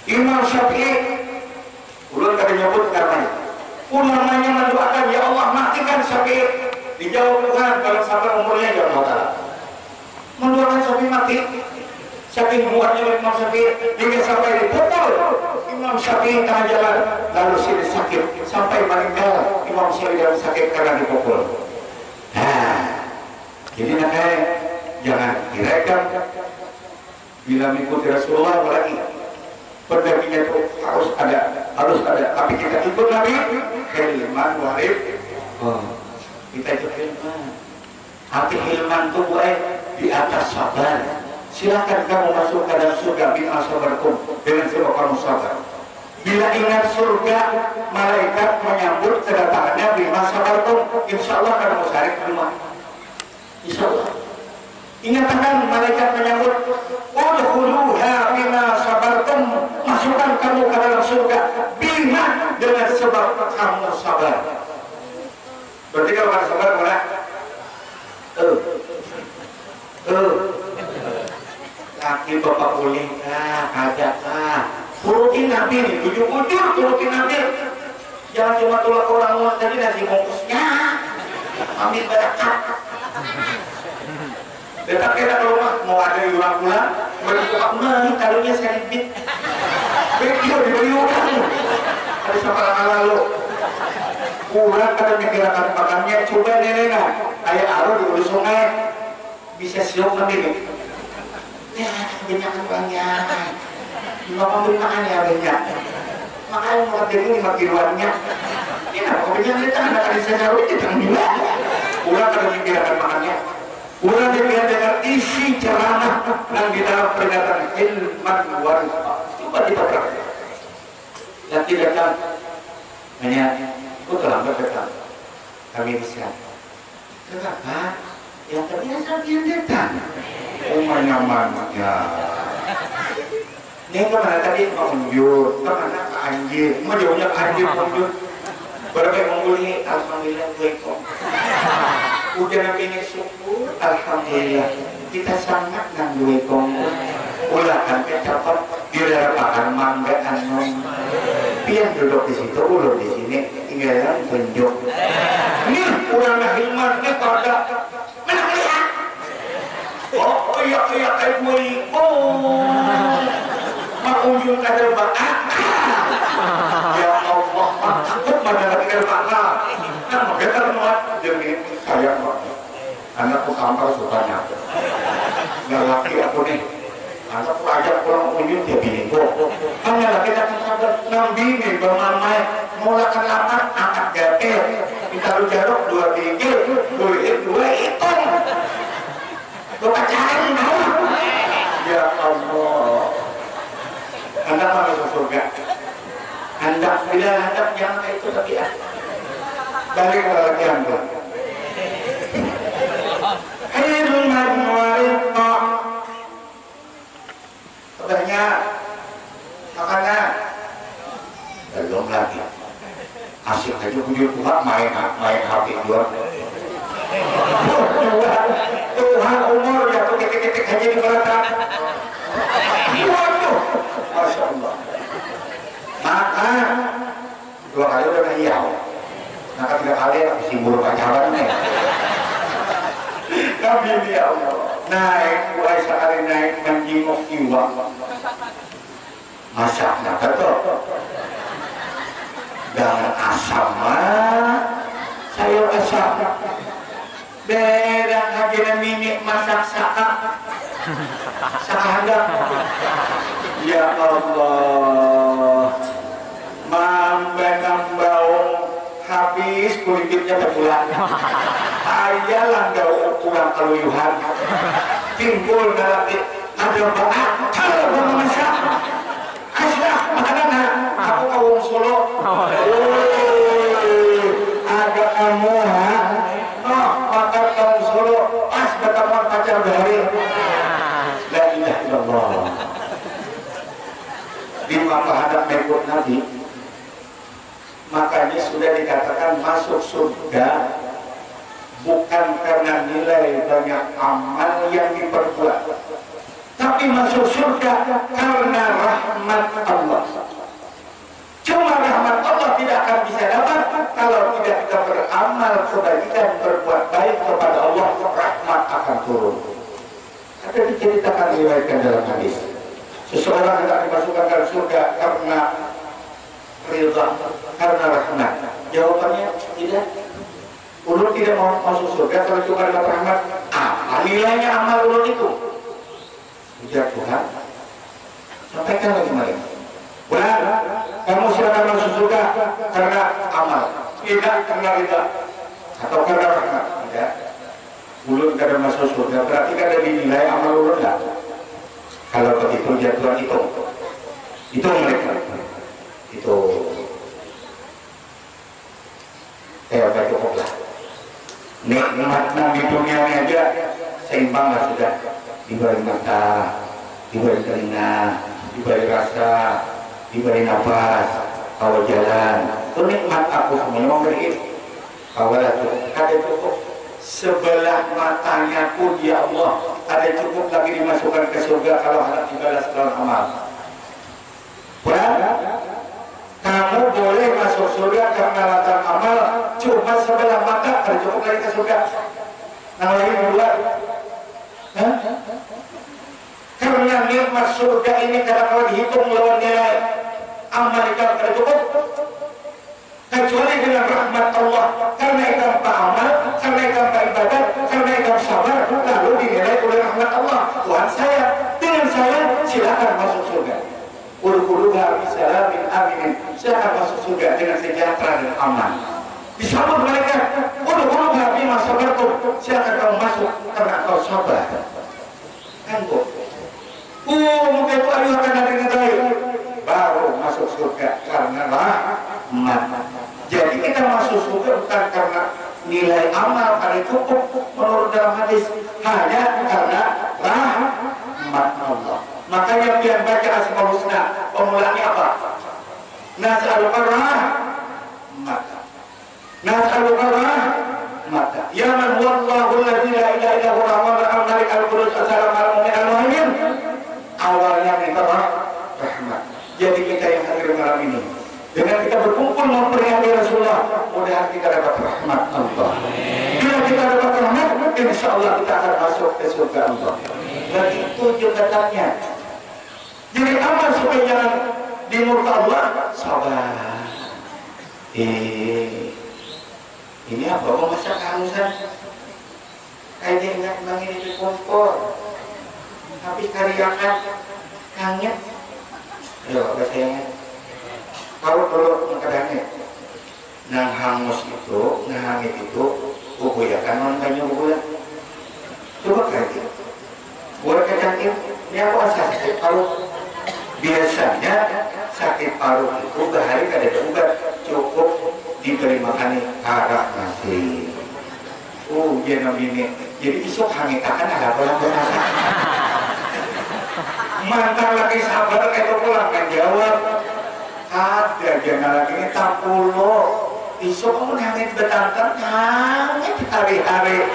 Imam Syafi'i Ulun kada nyebut ngarannya. Ulamanya manduakan, "Ya Allah, matikan Syafi'i." Dijawab Tuhan, "Jangan sampai umurnya, ya Allah Ta'ala." Manduakan Syafi'i mati. Syafi'i muatnya Imam Syafi'i hingga sampai dipukul Imam Syafi'i tengah jalan, lalu sini sakit sampai meninggal Imam Syafi'i dalam sakit karena dipukul. Nah, jadi nak jangan kira ikam bila mengikuti Rasulullah, apalagi pendakinya itu harus ada, harus ada. Tapi kita ikut Nabi, hilman warif. Oh, kita ikut hilman. Hati hilman itu, Bu, eh, di atas sabar. Silakan kamu masuk ke dalam surga bima sabartum, dengan sebab kamu sabar. Bila ingat surga, malaikat menyambut kedatangannya bima sabartum. Insya Allah kamu sarik di rumah. Insya Allah. Ingatakan malaikat menyambut, "Udkhuluha bima sabartum." Masukkan kamu ke dalam surga bima, dengan sebab kamu sabar. Berarti kalau kada sabar, mana? Eh. Eh. Laki bapak ulih kah, kada kah? Turuti Nabi nih, bujur-bujur turuti Nabi. Jangan cuma tulak orang luar tadi nasi bungkusnya. Ambil barakat. Tetap kita ke rumah, mau ada orang pulang, berbuka mah karunya seribit. Video diberi orang. Ada siapa lalu? Kurang kada mikirakan makannya, coba nenek nah. Kayak aru di ulu sungai. Bisa siok nanti nih. Ya, kebanyakan banyak. Lima puluh lima ya banyak. Makanya mau ketemu lima kiloannya. Ini apa kebanyakan kita anak ada saya taruh di tengah. Kurang kada mikirakan makannya. Kurang demikian dengan isi ceramah yang di dalam peringatan ilman warifah. Coba kita perhatikan. Laki datang, hanya, "Aku terlambat datang." Kami bisa. Kenapa? Ya, tapi asal dia datang. Oh, mana ya. Ini kemana tadi? Ke Unjur. Kemana? Ke Anjir. Mau jauhnya ke Anjir, ke Unjur. Berapa yang mau beli? Alhamdulillah, dua ekor. Udah nabi ini syukur, alhamdulillah. Kita sangat nang dua ekor. Ulakan kecapet, dirarapakan mangga anu. Pian duduk di situ, ulun di sini. Tinggalan tunjuk. Nih, urang Hilman, nih pada. Mana melihat? Oh, iya, iya, kayak gue. Oh. Mak Unjur kada bakal. Ya Allah, mak takut mana lagi kada bakal. Bener muat jadi sayang banget. Anak ku tampar sukanya. Nggak laki aku nih. Anak ku ajak pulang unyut ya bini ku. Hanya laki tak sabar. Nang bini bamamai mulakan lapar angkat gape. Ditaruh jaruk dua biji, kulit dua itung. Lu pacaran tahu. Ya Allah. Anak masuk surga. Handak bila handak jangan kayak itu tapi ah. Balik ke lalakian tuh. Ilman wa rizqa. Katanya makanan belum lagi. Asik aja bujur tuha main main H P dua. Tuha umur ya tuh ketik-ketik aja di belakang. Waduh, masya Allah. Maka dua kali udah hiau. Nah ketiga kali aku simbur pacaran nih. Kami ini ya Allah. Naik, mulai sekali naik menjenguk iwak. Masak apa tuh? Jangan asam lah. Sayur asam. Berang aja mimik masak saka. Saka handap. Ya Allah. Mambanam baung habis kulitnya tebulan. Ayalah daun kurang keluyuhan. Timbul dalam ada baakal memasak. Aslah, mana nah? Aku ke wong Solo. Woi, ada kamu ha? Noh, makan ke wong Solo. Pas bertemuan pacar bahari. La ilaha illallah. Di mata hadap mekut Nabi. Makanya sudah dikatakan masuk surga bukan karena nilai banyak amal yang diperbuat, tapi masuk surga karena rahmat Allah. Cuma rahmat Allah tidak akan bisa dapat kalau tidak kita beramal kebajikan, berbuat baik kepada Allah, rahmat akan turun. Ada diceritakan, diriwayatkan dalam hadis. Seseorang hendak dimasukkan dalam surga karena ridha, karena rahmat. Jawabannya tidak. Ulun tidak mau masuk surga kalau cuma dapat rahmat. Apa nilainya amal ulun itu? Ujar Tuhan, sampaikan lagi malam. Benar, kamu silakan masuk surga karena amal, tidak karena ridha atau karena rahmat. Tidak. Ulun kada masuk surga, berarti kada dinilai amal ulun lah. Kalau begitu jadwal itu, itu mereka itu kayak apa cukup lah. Nikmat nang di dunia ini aja seimbang lah sudah, diberi mata, diberi telinga, diberi rasa, diberi nafas, kawa jalan. Itu nikmat aku semuanya memberi. Kawalah cukup, kada cukup. Sebelah matanya pun ya Allah kada cukup lagi dimasukkan ke surga kalau harap dibalas lawan amal. Kurang? Kamu boleh masuk surga karena lantaran amal, cuma sebelah mata kada cukup lagi ke surga. Nang lain dua. Hah? Karena nikmat surga ini kada kawa dihitung lawan nilai amal ikam kada cukup. Kecuali dengan rahmat Allah, karena ikam beramal, karena ikam beribadat, karena ikam sabar, lalu dinilai oleh rahmat Allah. Tuhan saya, dengan saya, silakan masuk surga. Udkhuluha bisalamin aminin. Silakan masuk surga dengan sejahtera dan aman. Disambut malaikat, udkhuluha bima sabartum. Silakan kamu masuk karena kau sabar. Kan kok. Umum itu ayuh akan hadirin baik. Baru masuk surga karena rahmat. Jadi kita masuk surga bukan karena nilai amal kada cukup menurut dalam hadis, hanya karena rahmat Allah. Makanya pian baca Asmaul Husna, pemulaannya apa? Nas'aluka rahmat. Nas'aluka rahmata. Ya man huwa Allahul ladzi la ilaha illa huwa rahmanul al malik al qudus assalam al mu'min al muhaimin. Awalnya minta rah- rahmat. Jadi kita yang hadir malam ini, dengan kita berkumpul memperingati Rasulullah, mudahan kita dapat rahmat Allah. Bila kita dapat rahmat, insya Allah kita akan masuk ke surga Allah. Dan itu jembatannya. Jadi amal supaya jangan dimurka Allah, sabar. Eh, Ini apa memasak hangusan? Kayak ingat mangiripi kompor. Habis kariakan hangit. Aduh, apa saya ingat? Parut dulu mengkedangnya. Nang hangus itu, nang hangit itu, bubuyakan lawan banyu bubuya. Coba kaji. Buat kacang ini, ini aku asa sakit parut. Biasanya sakit parut itu bahari kada ada ubat, cukup diberi makan nih arak nasi. Oh, iya nang bini. Jadi isuk hangitakan ada pulang bermasak. Mantan lagi sabar itu pulang menjawab. Ada jana lagi ini tapulo. Isuk mun hangit betantan, hangit hari-hari.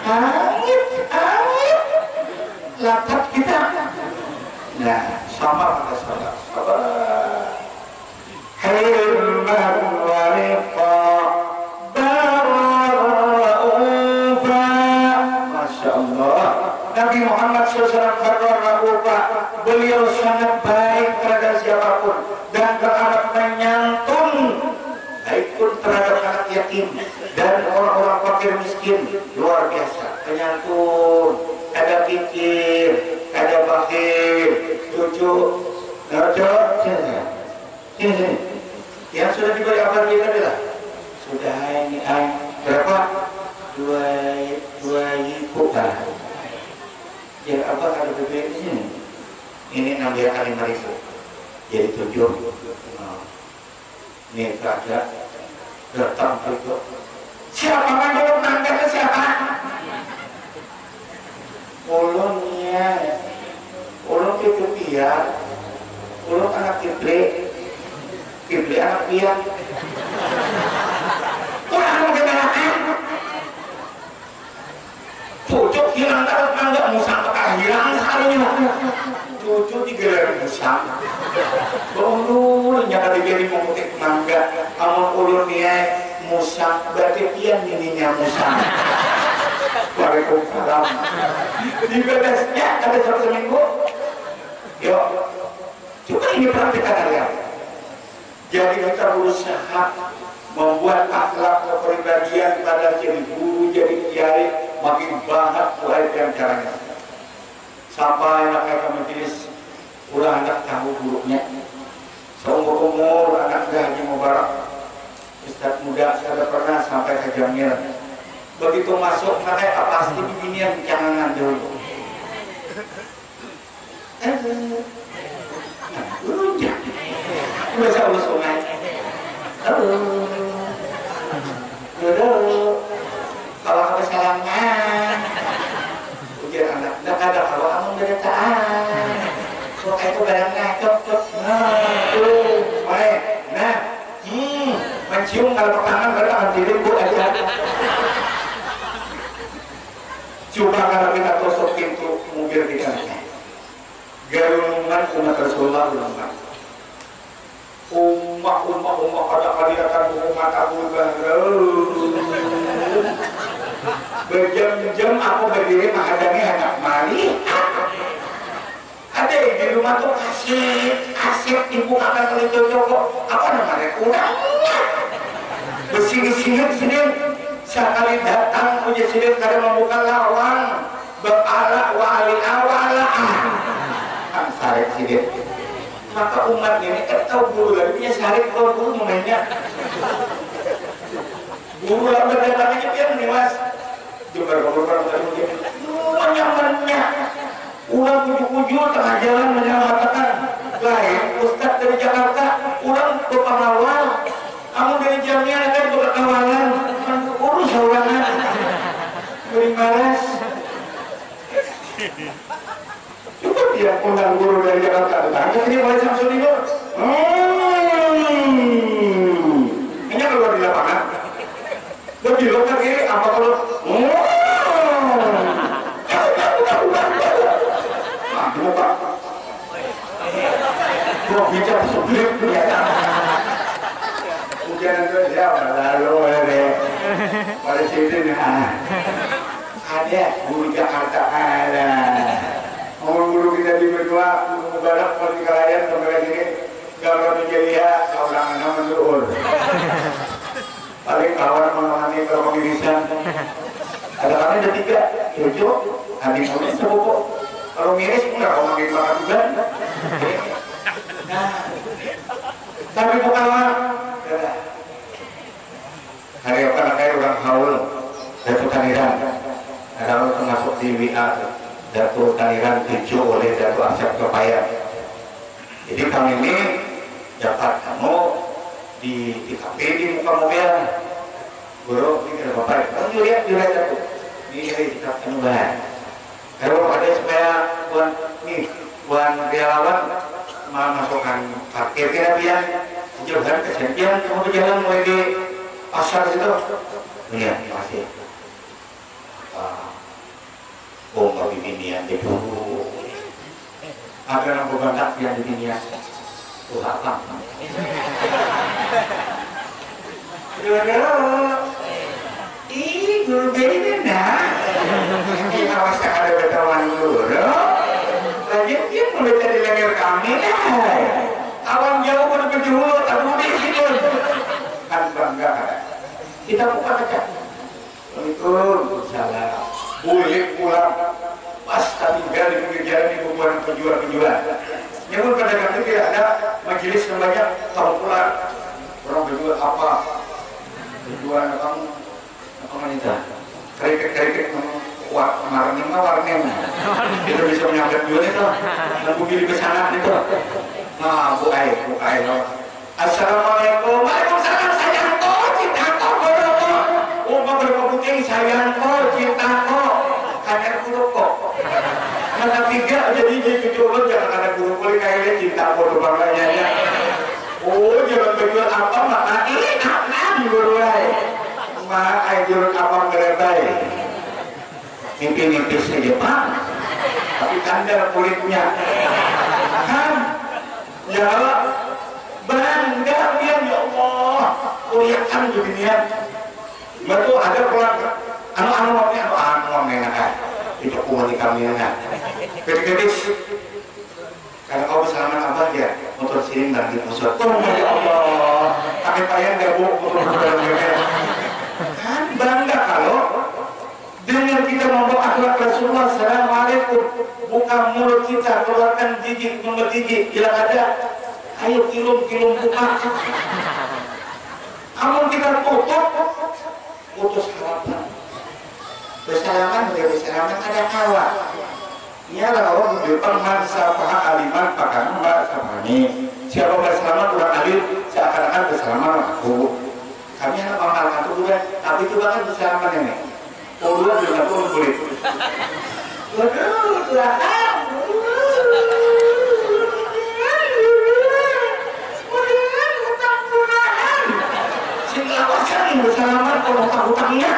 Hangit, hangit. Latat kita. Nah, sama pada sabar. Sabar. Hilman wa rifa, barran raufa. Masya Allah. Nabi Muhammad sallallahu alaihi wasallam barran raufa. Beliau sangat baik terhadap siapapun dan teramat menyantun, baik pun terhadap anak yatim dan orang-orang fakir miskin, luar biasa penyantun, kada pikir, kada bakhil, cucu, nah, cucu, sini, sini, sini, sini. Yang sudah diberi apa duit tadi lah? Sudah ini, ay. Berapa? Dua, dua ribu lah. Biar apa kalau duit ini? Ini nambah kali lima ribu. Jadi tujuh. Nah. Nih, ada datang itu. Siapa mandorong nangkatnya siapa? Ulun ya. Ulun itu pian. Ulun anak Kipli. Kipli anak pian. Kurang mengenalkan. Cucuk hilang tarus mangga, musang bakal hilang sakalinya. Cucu digelar musang. Ulun nya kada jadi mamutik mangga. Amun ulun niai musang, berarti pian nininya musang. Waalaikumsalam. Di bedasnya kada sampai seminggu. Yuk, coba ini praktikan kalian. Jadi kita berusaha membuat akhlak kepribadian pada jadi guru, jadi kiai makin banyak mulai dengan caranya. Sampai anak kita majelis, ulah hendak tahu buruknya. Seumur umur anak dah Haji Mubarak, Ustadz muda, kada pernah sampai ke Jamil. Begitu masuk, pakai apa pasti begini yang jangan dulu. Halo. Nah, hujan. Bahasa Allah sungai. Halo. Duduk. Kalau aku salaman. Ujar anak, ndak ada kalau kamu berataan. Kok itu barangnya cocok. Nah, tuh, baik. Nah, hmm, mencium kalau pertama baru akan diri bu aja. Coba kalau kita tusuk pintu mobil kita. Garunungan umat Rasulullah umat. Umat, umat, umat kada kaliatan buku mata berubah. Berjam-jam aku berdiri menghadangnya hendak malihat. Ada di rumah tuh kasih, kasih dibukakan oleh cocok kok. Apa namanya? Kurangnya. Bersini-sini sini. Sekali datang punya sini kada membuka lawang. Bapala wali awala. Kan sarik sidin. Maka umat ini kan tahu guru lagi punya sarik kalau guru namanya. Guru lah berdatangannya biar niwas. Jembar guru orang tadi mungkin. Nyamannya. Ulang kuju-kuju tengah jalan menyelamatkan. Lain ustaz dari Jakarta, ulang ke pengawal. Amun dari Jamil ada berkawalan, urus saurangan. Beri malas. Cukup dia undang guru dari Jakarta datang ke sini mulai Samsudinur. Hmm. Hanya keluar di lapangan. Lebih lo ke kiri apa kalau? Hmm. Aduh, Pak. Mau bicara sebelum ya. Hujan itu ya lalu ya. Pada situ nah. Ada guru Jakarta ada. Ngomong guru kita di Benua, guru Mubarak, mau di Kalayan, sampai sini. Gambar menjadi ya, seorang anak menurun. Paling kawan mengalami kalau pemirisan. Ada kami ada tiga, cucu, adik kami sepupu. Kalau miris enggak, kalau makin makan juga. Nah, tapi bukan orang. Hari apa nak kayak orang haul, Datu Taniran. Ada orang termasuk di W A, Datu Taniran tujuh oleh Datu Asep Kepayan. Jadi kami ini dapat anu di T K P di muka mobil. Guru, ini kena bapak. Oh, Juliet, Juliet aku. Ini dari T K P anu bahan. Kalau ada supaya buat nih, buat relawan memasukkan parkir kena biar jauhan kesian biar kamu berjalan mulai di pasar situ. Iya, makasih. Ah. Oh, babibinian di dulu. Ada nang bebantak yang bibinian. Tuh apa? Dulu. Ih, guru beda nah. Ini awas tak ada bertawan guru. Lagi dia mulai dari lengger kami dah. Kawan jauh pada penjuru, tapi udah ikut. Kan bangga kan? Kita buka aja. Assalamualaikum. Salam. Bulik pulang. Pas tatinggal di pinggir jalan di bubuhan penjual-penjual. Nyamun pedagang itu tidak ada majelis yang banyak, tahu pulang. Orang penjual apa? Penjual apa? Apa namanya itu? Keripik-keripik, wa-, warneng lah, warneng. Itu bisa menyambat juga itu. Dan bumi di pesanan itu. Nah, bu ai, bu ai, no. Assalamualaikum. Waalaikumsalam. Sayangko, cintaku, guru. Oh, beberapa kucing, sayangko, cintaku. Hanya guru kok. Mata tiga, jadi dia cucu ulun, jangan ada guru kulit kayak dia, cintaku, tuh bangganya. Oh, jangan berjual apa, maka ini, apa, di guru ai. Ma, ai, jurut apa, berebai. Nipis-nipis saja, Pak. Tapi tanda kulitnya. Kan? Ya, bangga dia, ya Allah. Kuliakan di dunia. Baru ada pulang, anu, anu, anu, anu, anu, anu, enak, ah. Itu kuali kami, enak. Ketik-ketik. Karena kau bersalaman abah ya, motor sini nanti pusat. Oh, ya Allah, pakai payah gak bu, motor dalam bebek. Kan bangga kalau dengan kita membawa akhlak Rasulullah, Assalamualaikum. Buka mulut kita, keluarkan gigi, nomor gigi, bila ada. Ayo kilum, kilum buka. Amun kita tutup, putus harapan. Bersalaman, udah bersalaman, ada kawa. Nya lawan Jepang man sapaha aliman pakanu mbak sapahani. Siapa bersalaman urang alim, seakan-akan bersalaman lawan aku. Kami anak pangkalan tu bukan, tapi tu bahkan bersalaman ini. Ulun juga pun kulit. Waduh, Tuhan. Waduh, utang tunaan. Sing lawasan bersalaman kalau utang-utangnya.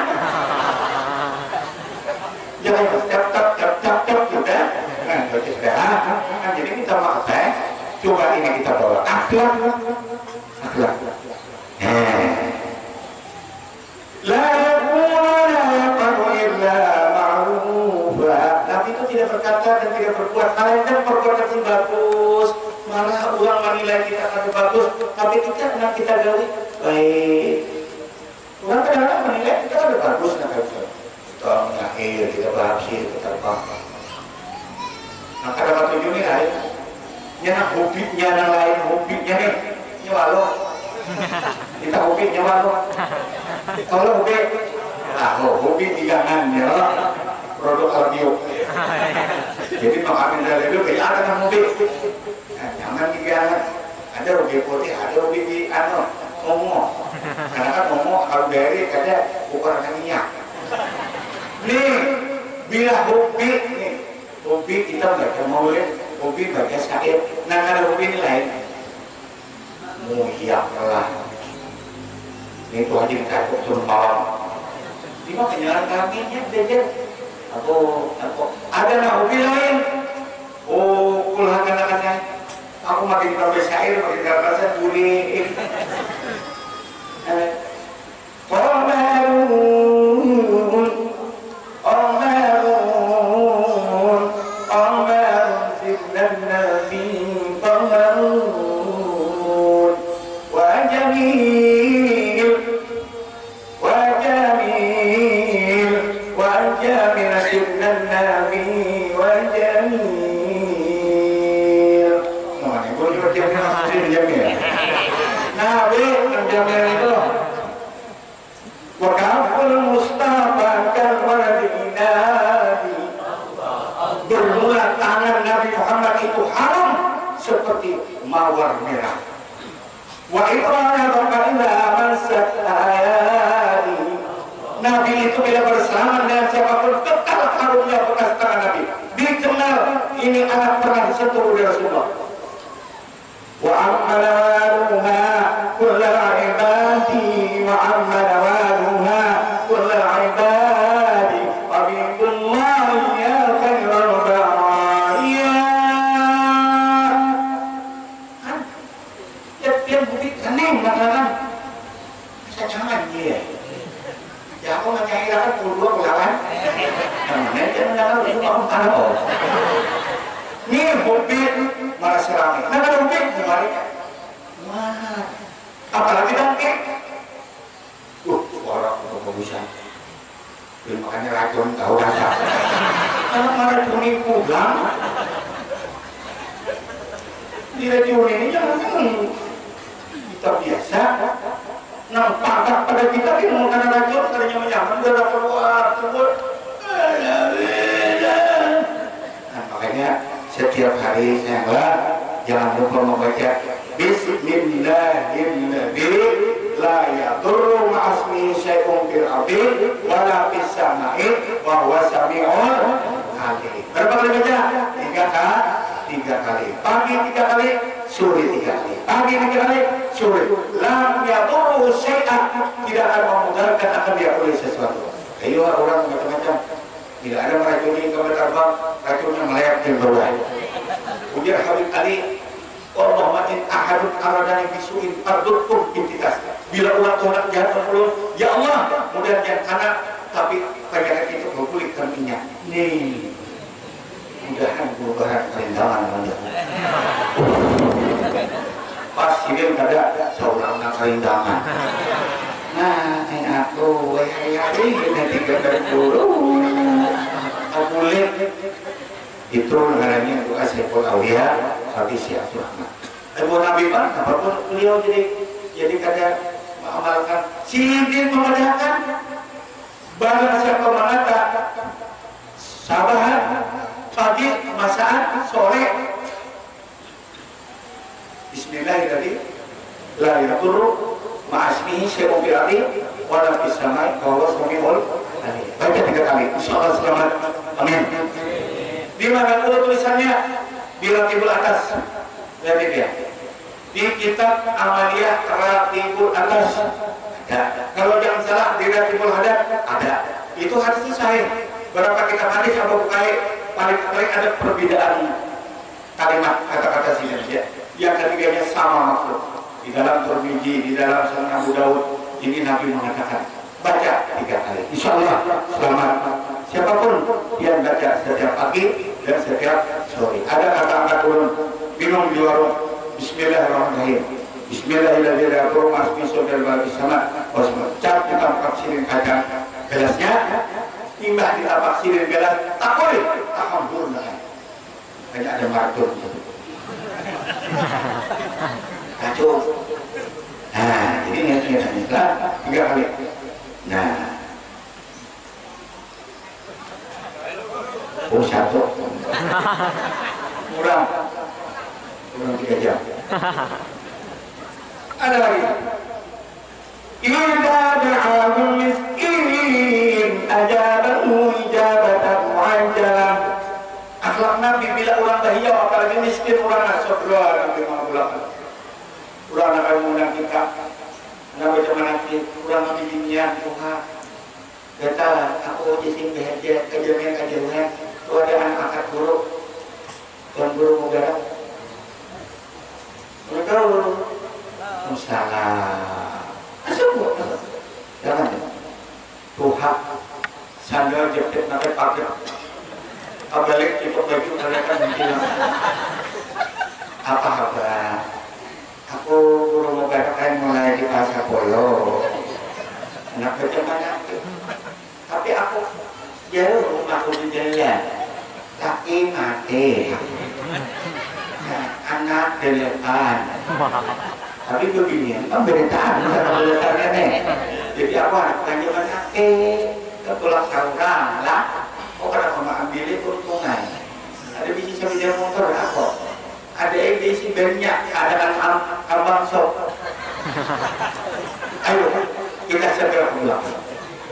Jangan cap cap cap cap cap gitu ya. Nah, berarti sudah. Ah, ah, ah, jadi minta maaf ya. Coba ini kita bawa akhlak, akhlak. Eh. La yaqulu la yaqulu illa ma'rufa. Nabi itu tidak berkata dan tidak berbuat melainkan perbuatan yang bagus. Malah orang menilai kita kada bagus, tapi kita nak kita gawi baik. Orang kadang-kadang menilai kita ada bagus, nah, kayak misalnya kita mengakhir, kita berhasil, kita apa. Nah, kada katuju nih lain. Nya nah hobinya, nah lain hobinya nih. Nya walu. Kita hobinya walu. Kalau hobi, nah, oh, hobi hidangan ya. Produk Albio. Jadi makanan dari itu kayak ada nang hobi. Nah, nyaman juga. Ada hobi putih, ada hobi di anu, momo. Karena kan momo kalau dari kada ukuran minyak. Nih, bila hobi nih, hobi kita baca maulid, hobi baca syair. Nah, kada hobi ini lain. Muyak lah. Ini tuh aja dikacau turun malam. Ini mah kenyalan kami nya, jajan. Aku, aku ada nah hobi lain. Oh, kulah kena-kena. Aku makin tambah syair, makin gak rasa gurih. Eh, Qamarun, qamarun, qamarun, sirna nabi, qamarun. Wa jamil. Innan Nabi wa Jamil. Namanya gue juga Jamil, Jamil. Nabi, Jamil itu. Wa kaful Mustafa kal waladi inadi. Bermula tangan Nabi Muhammad itu haram seperti mawar merah. Wa iqrana baka ila mansat ayadi. Nabi itu bila bersalaman dengan siapapun, kekal harumnya bekas tangan Nabi. Dikenal ini anak pernah disentuh oleh Rasulullah. Wa amma nawaluha kullal ibadi, wa amma nawaluha kullal ibadi, Habibullahi ya khairal baraya. Kan? Ya, dia bukit kening, makanan. Bisa jangan dia. Ya, aku menyairkan puluh dua puluh lawan. Namanya dia mendengar itu kamu tahu. Ini hobi marah serami. Nah, kalau hobi kemarin. Wah, apalagi dangke. Wah, suara aku bagusan. Belum makannya racun, tahu rasa. Anak maracuni pulang. Diracuni ini jangan kita biasa. Nang parak pada kita di mau kena racun, kada nyaman-nyaman, udah racun, wah, racun. Nah, makanya setiap hari, sayanglah, jangan lupa membaca Bismillahilladzi la yadurru ma'asmihi syai'un fil ardi wala fis sama'i wa huwa sami'un alim. Berapa kali baca? Tiga kali. Tiga kali. Pagi tiga kali, sore tiga kali. Pagi tiga kali, sore. Lam yadurruhu syai'a, tidak akan memudaratkan akan dia oleh sesuatu. Ayo, orang macam-macam. Bila ada meracuni, kamu terbang, racunnya melayap di bawah. Ujar Habib Ali, Allahumma in ahadun aradani bisu'in fardudhu bintikas. Bila orang tu hendak jahat sama ulun, ya Allah, mudahan jangan kana, tapi penyakit itu kau pulihkan inya. Nih, mudahan perubahan parindangan mudah. Pas sidin kada, seorang nang parindangan. Nah, eh, aku, weh, hari-hari, ini tiga berburu. Aku lihat. Itu ngarannya doa Saiful Aulia, Habib Syekh Abdul Rahman. Abu Nabi Pan, apapun beliau jadi, jadi kada mengamalkan. Sidin memadahakan, barang siapa mengata, sabahan, pagi, masaan, sore, Bismillahirrahmanirrahim. La yadurru ma'asmihi syai'un fil ardi wala fis samai wa huwa sami'ul alim. Baca tiga kali, insya Allah selamat. Amin. Di mana dulu tulisannya? Di Ratibul Atas. Lihat ya. Di kitab Amaliyah Ratibul Atas. Ada. Kalau jangan salah di Ratibul Hadat ada. Itu hadisnya sahih. Berapa kitab hadis apa bukai, paling paling ada perbedaan kalimat kata-kata sini ya. Yang ketiganya sama maksud. Di dalam Tirmizi, di dalam Sunan Abu Daud, ini Nabi mengatakan, baca tiga kali. Insya Allah selamat. Siapapun yang baca setiap pagi dan setiap sore. Ada kata angkat turun, minum di warung. Bismillahirrahmanirrahim. Bismillahirrahmanirrahim. Rumah bismillah sama. Cap di tapak siring kacang gelasnya. Timbah di tapak siring gelas, takoi. Alhamdulillah. Hanya ada martung. Kacau. Nah, jadi niat-niat lah tiga kali. Nah. Oh, satu. Kurang. Kurang tiga jam. Ada lagi. Idza da'ahul miskin ajabahu ijabatan mu'ajjalah. Akhlak Nabi bila urang bahiau, apalagi miskin urang, astagfirullah, Nabi mangulakan. Urang nak kalu ngundang kita, nak baca manakib, urang bibinian, tuha. Gata, aku uji sing bahaja, kajamian kajauhan, tu ada anak angkat guru. Tuan Guru Mubarak. Assalamualaikum. Waalaikumsalam. Masuk, Bu, masuk. Jangan, ya. Tuha. Sandal jepit pakai pagar. Kabalik tutup baju, kalian kan mungkin. Apa kabar? Aku Guru Mubarak kan mulai di Pasar Polo. Anak baca mana? Tapi aku Jauh rumahku di jalan, laki mati. Nah, anak delapan. Tapi bebinian kan beritaan sama belatarnya nih. Jadi aku anak panjangan laki, ketulak saurang lah. Oh, kada mau ambil keuntungan. Ada biji sepeda motor aku. Ada yang diisi banyak, ada kan am- kambang sok. Ayo, kita segera pulang.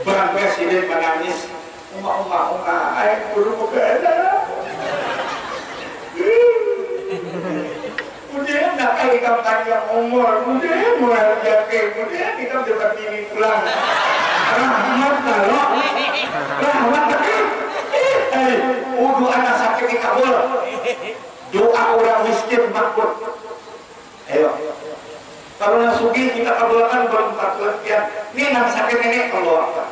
Bangga sidin menangis. Uma, uma, uma, ayo guru kebela. Kemudian nakal ikam panjang umur, kemudian menghargakan, kemudian ikam dapat bini pulang. Rahmat kalau, rahmat tapi, eh, udu anak sakit dikabul. Doa orang miskin makbul. Ayo. Kalau nang sugih kita kabulakan belum empat bulan sekian. Ini nang sakit ini Allah Akbar.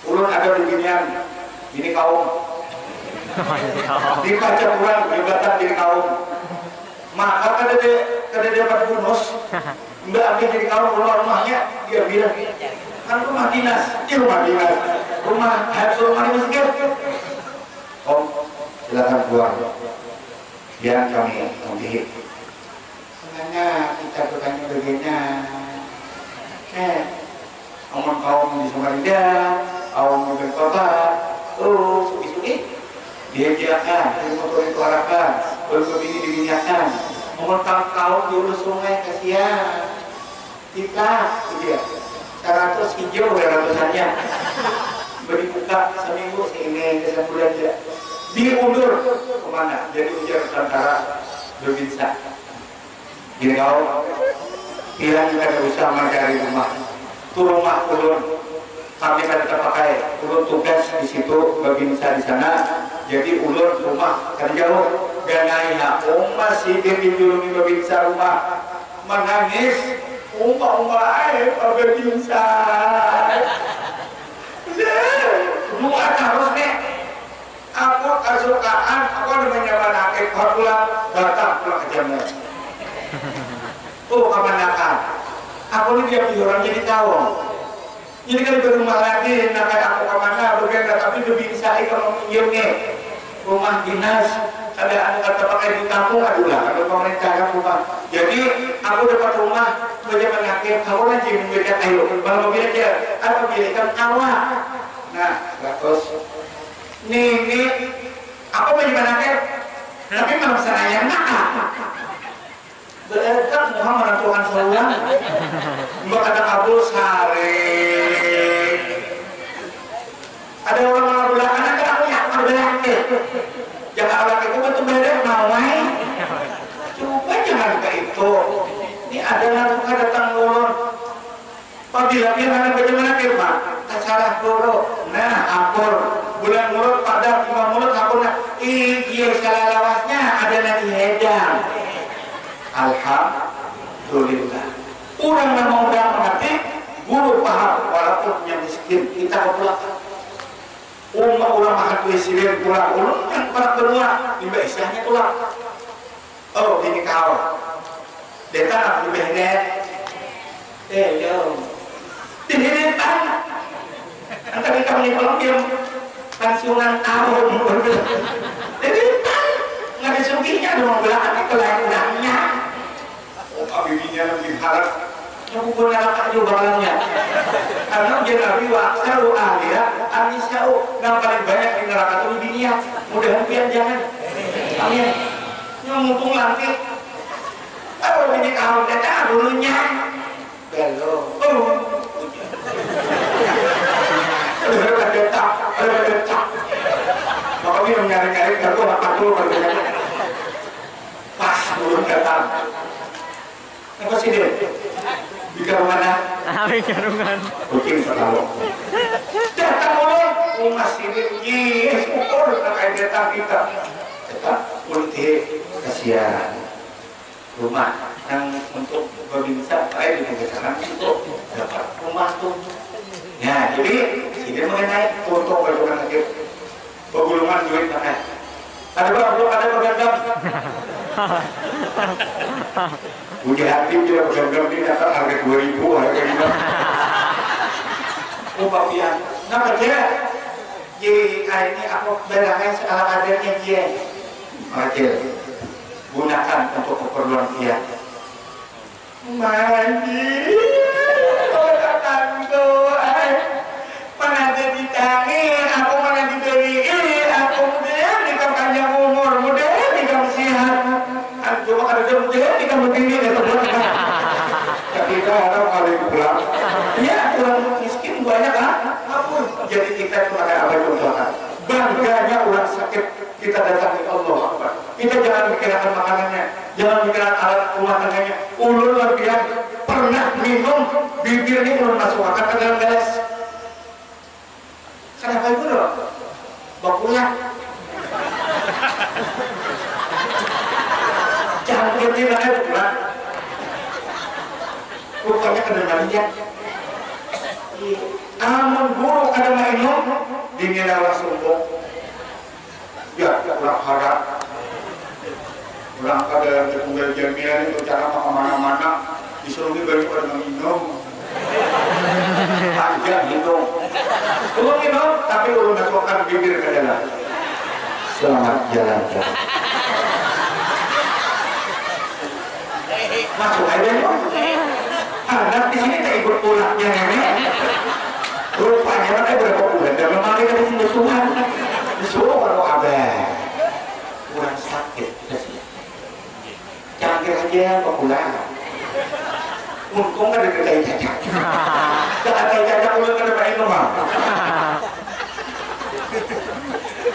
Ulun ada bibinian, bini kaum. Dibaca kurang, jabatan bini kaum. Maka kada de, kada dapat bonus. Mbak ambil bini kaum keluar rumahnya, dia bilang kan rumah dinas, di rumah dinas, rumah hansur rumah dinas. Om, silakan keluar. Biar kami tambihi. Sebenarnya kita bertanya begini. Eh, amun kaum di Samarinda, kaum di Balikpapan, oh, suki-suki. Dia biarkan, dia motor itu arahkan, belum begini dibinyakan. Amun kaum di Hulu Sungai, kasihan. Kita, gitu ya. Seratus hijau ya ratusannya. Beri buka seminggu sini, sebulan ya. Diundur kemana? Jadi ujar tentara berbinsa. Jadi kau, bilang kada usah mencari rumah. Itu rumah ulun. Kami kada terpakai. Ulun tugas di situ, berbinsa di sana. Jadi ulun rumah kada jauh. Ganai aku masih dijulungi berbinsa rumah. Menangis, umpa-umpa air, pagar pingsan. Dua tahun nih, aku kasukaan, aku ada menyaman akib, pulang, datang pulang ke Jammu. Oh, kamanakan. Aku ini dia orang jadi tahu. Jadi kada berumah lagi, nah kayak aku kemana, begitu, tapi lebih bisa ikam meminjam nih rumah dinas, kada anu kata pakai di kampung, aduh lah, ada pemerintah kampung, Pak. Jadi aku dapat rumah, banyak menyakit, aku lagi membeda kayu, kalau mobil aja, apa bilik kan kawa. Nah, seratus. Nih, nih, aku banyak menyakit, tapi malam senayang nak. Beedak muha menentukan saurang. Mbak kada kabul saring. Ada orang mengabulakan, ada aku yang mengabulakan. Jangan laki ku betul beda mawai. Coba jangan ke itu. Ini ada lagu datang ulun. Pabila pian handak bagaimana firman, tasarah guru. Nah, akur. Bulan mulut, padak, lima mulut, akur. Nah, iya, salah lawasnya ada nanti hedang. Alhamdulillah. Urang nang mau mengerti, guru paham, walaupun punya miskin, kita kepulak. Uma urang makan kue silin pulang, ulun yang parak benua, imba isahnya tulak. Oh, ini kau. Datang aku di Behnet. Eh, yo. Di Behnet, Bang. Antara kamu nih, kalau dia pensiunan tahun. Jadi, Bang, nggak ada sugihnya, ada mau bilang, tapi kelainannya. Oh, bibinya lebih harap. Nyamuk neraka juga bakalannya. Karena ujar Nabi, wa aksaru ahliha an-nisa'u. Nang paling banyak di neraka itu bibinya. Mudahan pian jangan. Amin. Yang mumpung laki. Kalau ini kau datang dulunya. Belum. Oh. Ada datang, ada datang. Makanya nyari-nyari, aku anak aku, katanya. Pas ulun datang. Apa sih, Dek? Di karungan, ah? Ah, di karungan. Kucing setahu. Datang ulun, rumah sini, yes, ukur, pakai datang kita. Datang, ulun, eh, kasihan. Rumah yang untuk babinsa, eh, di pagasakan itu dapat rumah tuh. Ya, jadi, sini mengenai untung bagaimana, Dek? Begulungan duit pakai. Kada berapa, kada bergenggam. Ujar Habib dia bergenggam ni dapat harga dua ribu, harga lima. Oh, Pak Pian. Nah, kerja. Jadi, ah, ini aku barangnya seala kadarnya dia. Oke, gunakan untuk keperluan dia. Mandi, kalau tak tantu, ai. Mana ada ditangin, aku mana diberi, aku mudah nikam panjang umur, mudah nikam sehat. Aku mah kada mudah nikam begini, ya, teman. Tapi kita orang paling pulang. Ya, orang miskin banyak, ah. Ampun. Jadi kita itu pakai apa contohnya? Bangganya orang sakit, kita datangi Allah Akbar. Kita jangan mikirkan makanannya, jangan mikirkan alat rumah tangganya. Ulun lapian pernah minum, bibir ni ulun masukkan ke dalam gelas. Kenapa itu loh? Bakulah. Jangan berhenti lah, eh, pulang. Rupanya kada malihat. Amun guru kada mainum, dinilai langsung kok. Ya, kurang harap. Kurang kada ada tunggal jaminan itu cara kemana-mana. Disuruh ni banyak orang minum. Panjang hidung. Ulun minum, tapi ulun masukkan bibir ke dalam. Selamat jalan, Kak. Masuk aja, Kak. Anak di sini tak ikut pulangnya, Nenek. Rupanya, Nenek, berapa bulan dah memang kita sini suhan. Disuruh kalau abah. Kurang sakit, kasihan. Cangkir aja, kok pulang. Untung kada ada tai cacak. Kada tai cacak, ulun kada main rumah.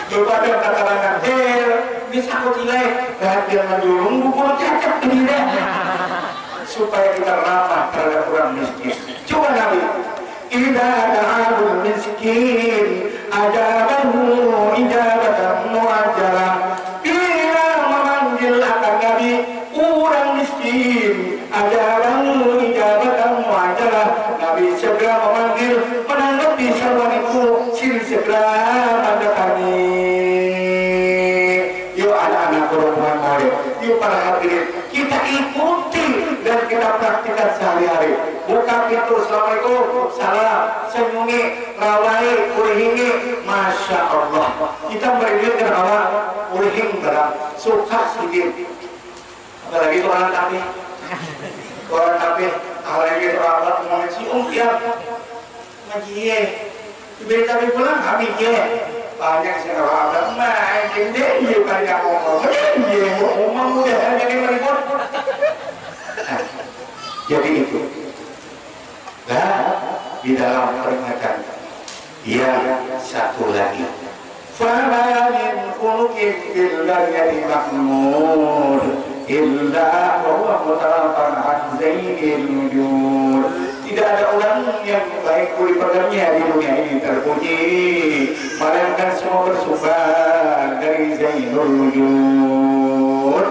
Bapak ada katalangan, eh, ini sakut ilai. Latihan manjulung, bubur cacak, tidak. Supaya kita ramah terhadap orang miskin. Coba Nabi, "Idza da'ahul miskin, ajabahu ijabatan mu'ajjalah." Bila memanggil akan Nabi, orang miskin, ajabahu ijabatan mu'ajjalah. Nabi segera memanggil, menanggapi seruan itu, sin segera mendatangi. Yo, anak-anak, rombongan Maulid, yo, para hadirin, kita ikuti dan kita praktikan sehari-hari. Buka pintu, "Assalamualaikum, salam," senyumi, rawai, urihingi, Masya Allah. Kita beri duit ke awak, urihing barang, suka sidin. Apalagi itu orang tapi, orang tapi, apalagi itu orang mau cium tiap. Majie. Diberi kami pulang, kami je. Banyak sih kalau ada main, dia dia banyak ngomong. Dia dia ngomong, mudah jadi meribut. Nah, jadi itu. Nah, di dalam peringatan yang satu lagi. Fama min khuluqin fil baryati mahmud illa wa huwa mutalaqan an zainil wujud. Tidak ada orang yang baik kulit pekernya di dunia ini terpuji, melainkan semua bersumber dari Zainul Wujud.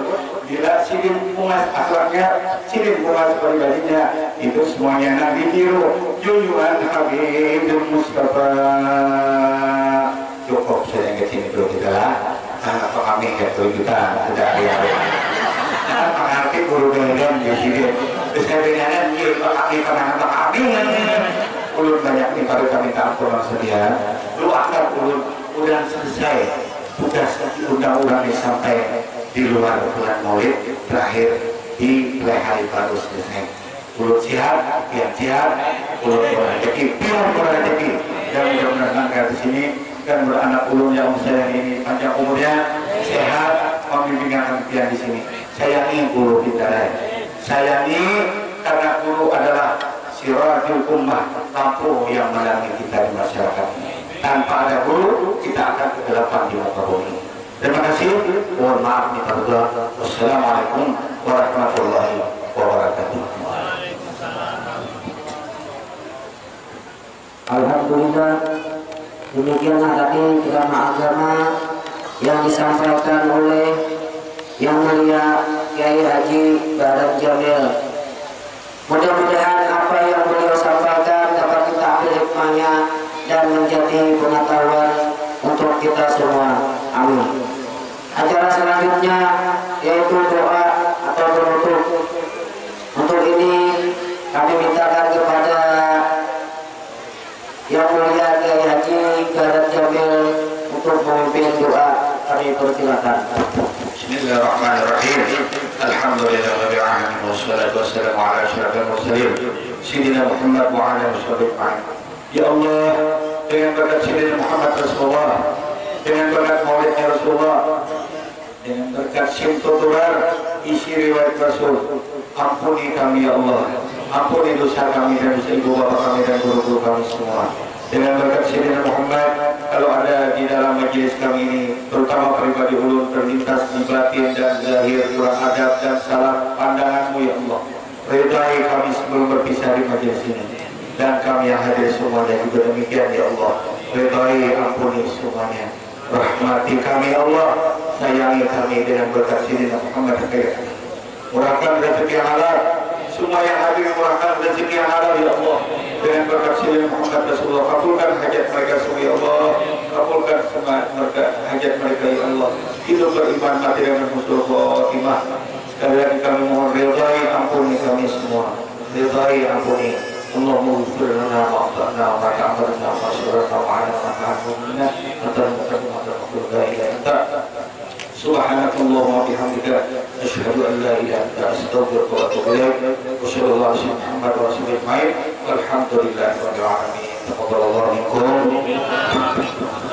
Bila sidin bungas akhlaknya, sidin bungas pribadinya, itu semuanya nak ditiru. Junjungan Habib Mustafa. Cukup saja ke sini dulu kita lah. Anak kami ya tujuh juta sudah hari-hari. Anak mengerti guru Medan di sini. Bisa dengan dia kami pernah kami. Ulun banyak nih pada kami tampun sedia. Doakan ulun udah selesai tugas diundang orang nih sampai di luar bulan Maulid terakhir di hari baru selesai. Ulun sihat, pian sihat, ulun berrejeki, pian berrejeki. Dan mudah-mudahan nang di sini dan beranak ulun yang saya ini panjang umurnya, sehat, membimbingakan pian di sini. Sayangi guru kita, eh. Sayangi karena guru adalah sirajul ummah, lampu yang menerangi kita di masyarakat. Tanpa ada guru, kita akan kegelapan di muka bumi. Terima kasih. Mohon maaf minta berdoa. Wassalamualaikum warahmatullahi wabarakatuh. Alhamdulillah, demikianlah tadi ceramah agama yang disampaikan oleh Yang Mulia Kiai Haji Barat Jamil. Mudah-mudahan apa yang beliau sampaikan dapat kita ambil hikmahnya dan menjadi pengetahuan untuk kita semua. Amin. Acara selanjutnya yaitu doa atau penutup. Untuk ini kami mintakan kepada Yang Mulia Kiai Haji Barat Jamil Doa kami persilakan. Bismillahirrahmanirrahim. Alhamdulillahirabbil alamin, wassalatu wassalamu ala asyrafil mursalin, Sayyidina Muhammad wa ala alihi wasahbihi ajmain. Ya Allah, dengan berkat Sayyidina Muhammad Rasulullah, dengan berkat maulidnya Rasulullah, dengan berkat sim tuturar isi riwayat Rasul, ampuni kami ya Allah, ampuni dosa kami dan dosa ibu bapa kami dan guru-guru kami semua. Dengan berkat Sayyidina Muhammad, kalau ada di dalam majelis kami ini, terutama pribadi ulun terlintas di batin dan zahir kurang adab dan salah pandanganmu ya Allah, ridai kami sebelum berpisah di majelis ini. Dan kami yang hadir semuanya juga demikian ya Allah, ridai, ampuni semuanya. Rahmati kami ya Allah, sayangi kami dengan berkat Sayyidina Muhammad kaya Murahkan rezeki yang halal. Semua yang hadir murahkan rezeki yang halal ya Allah. Dengan berkat Sayyidina Muhammad Rasulullah, kabulkan hajat mereka semua ya Allah. Kabulkan semua mereka, hajat mereka ya Allah. Hidup beriman, mati dengan husnul khotimah. Sekali lagi kami mohon ridai, ampuni kami semua. Ridai, ampuni. Allahumma ghfir lana ma akhtana wa ma ta'ammadna wa ma asrarna wa ma a'lanna wa ma anta mu'minna. Anta muqaddim wa anta mu'akhir, la ilaha illa anta. Subhanakallahumma wa bihamdika, asyhadu an la ilaha illa anta, astaghfiruka wa atubu ilaik. Wa sallallahu ala sayyidina Muhammad wa ala alihi ajmain. Walhamdulillahi rabbil alamin. Taqabbalallahu minkum.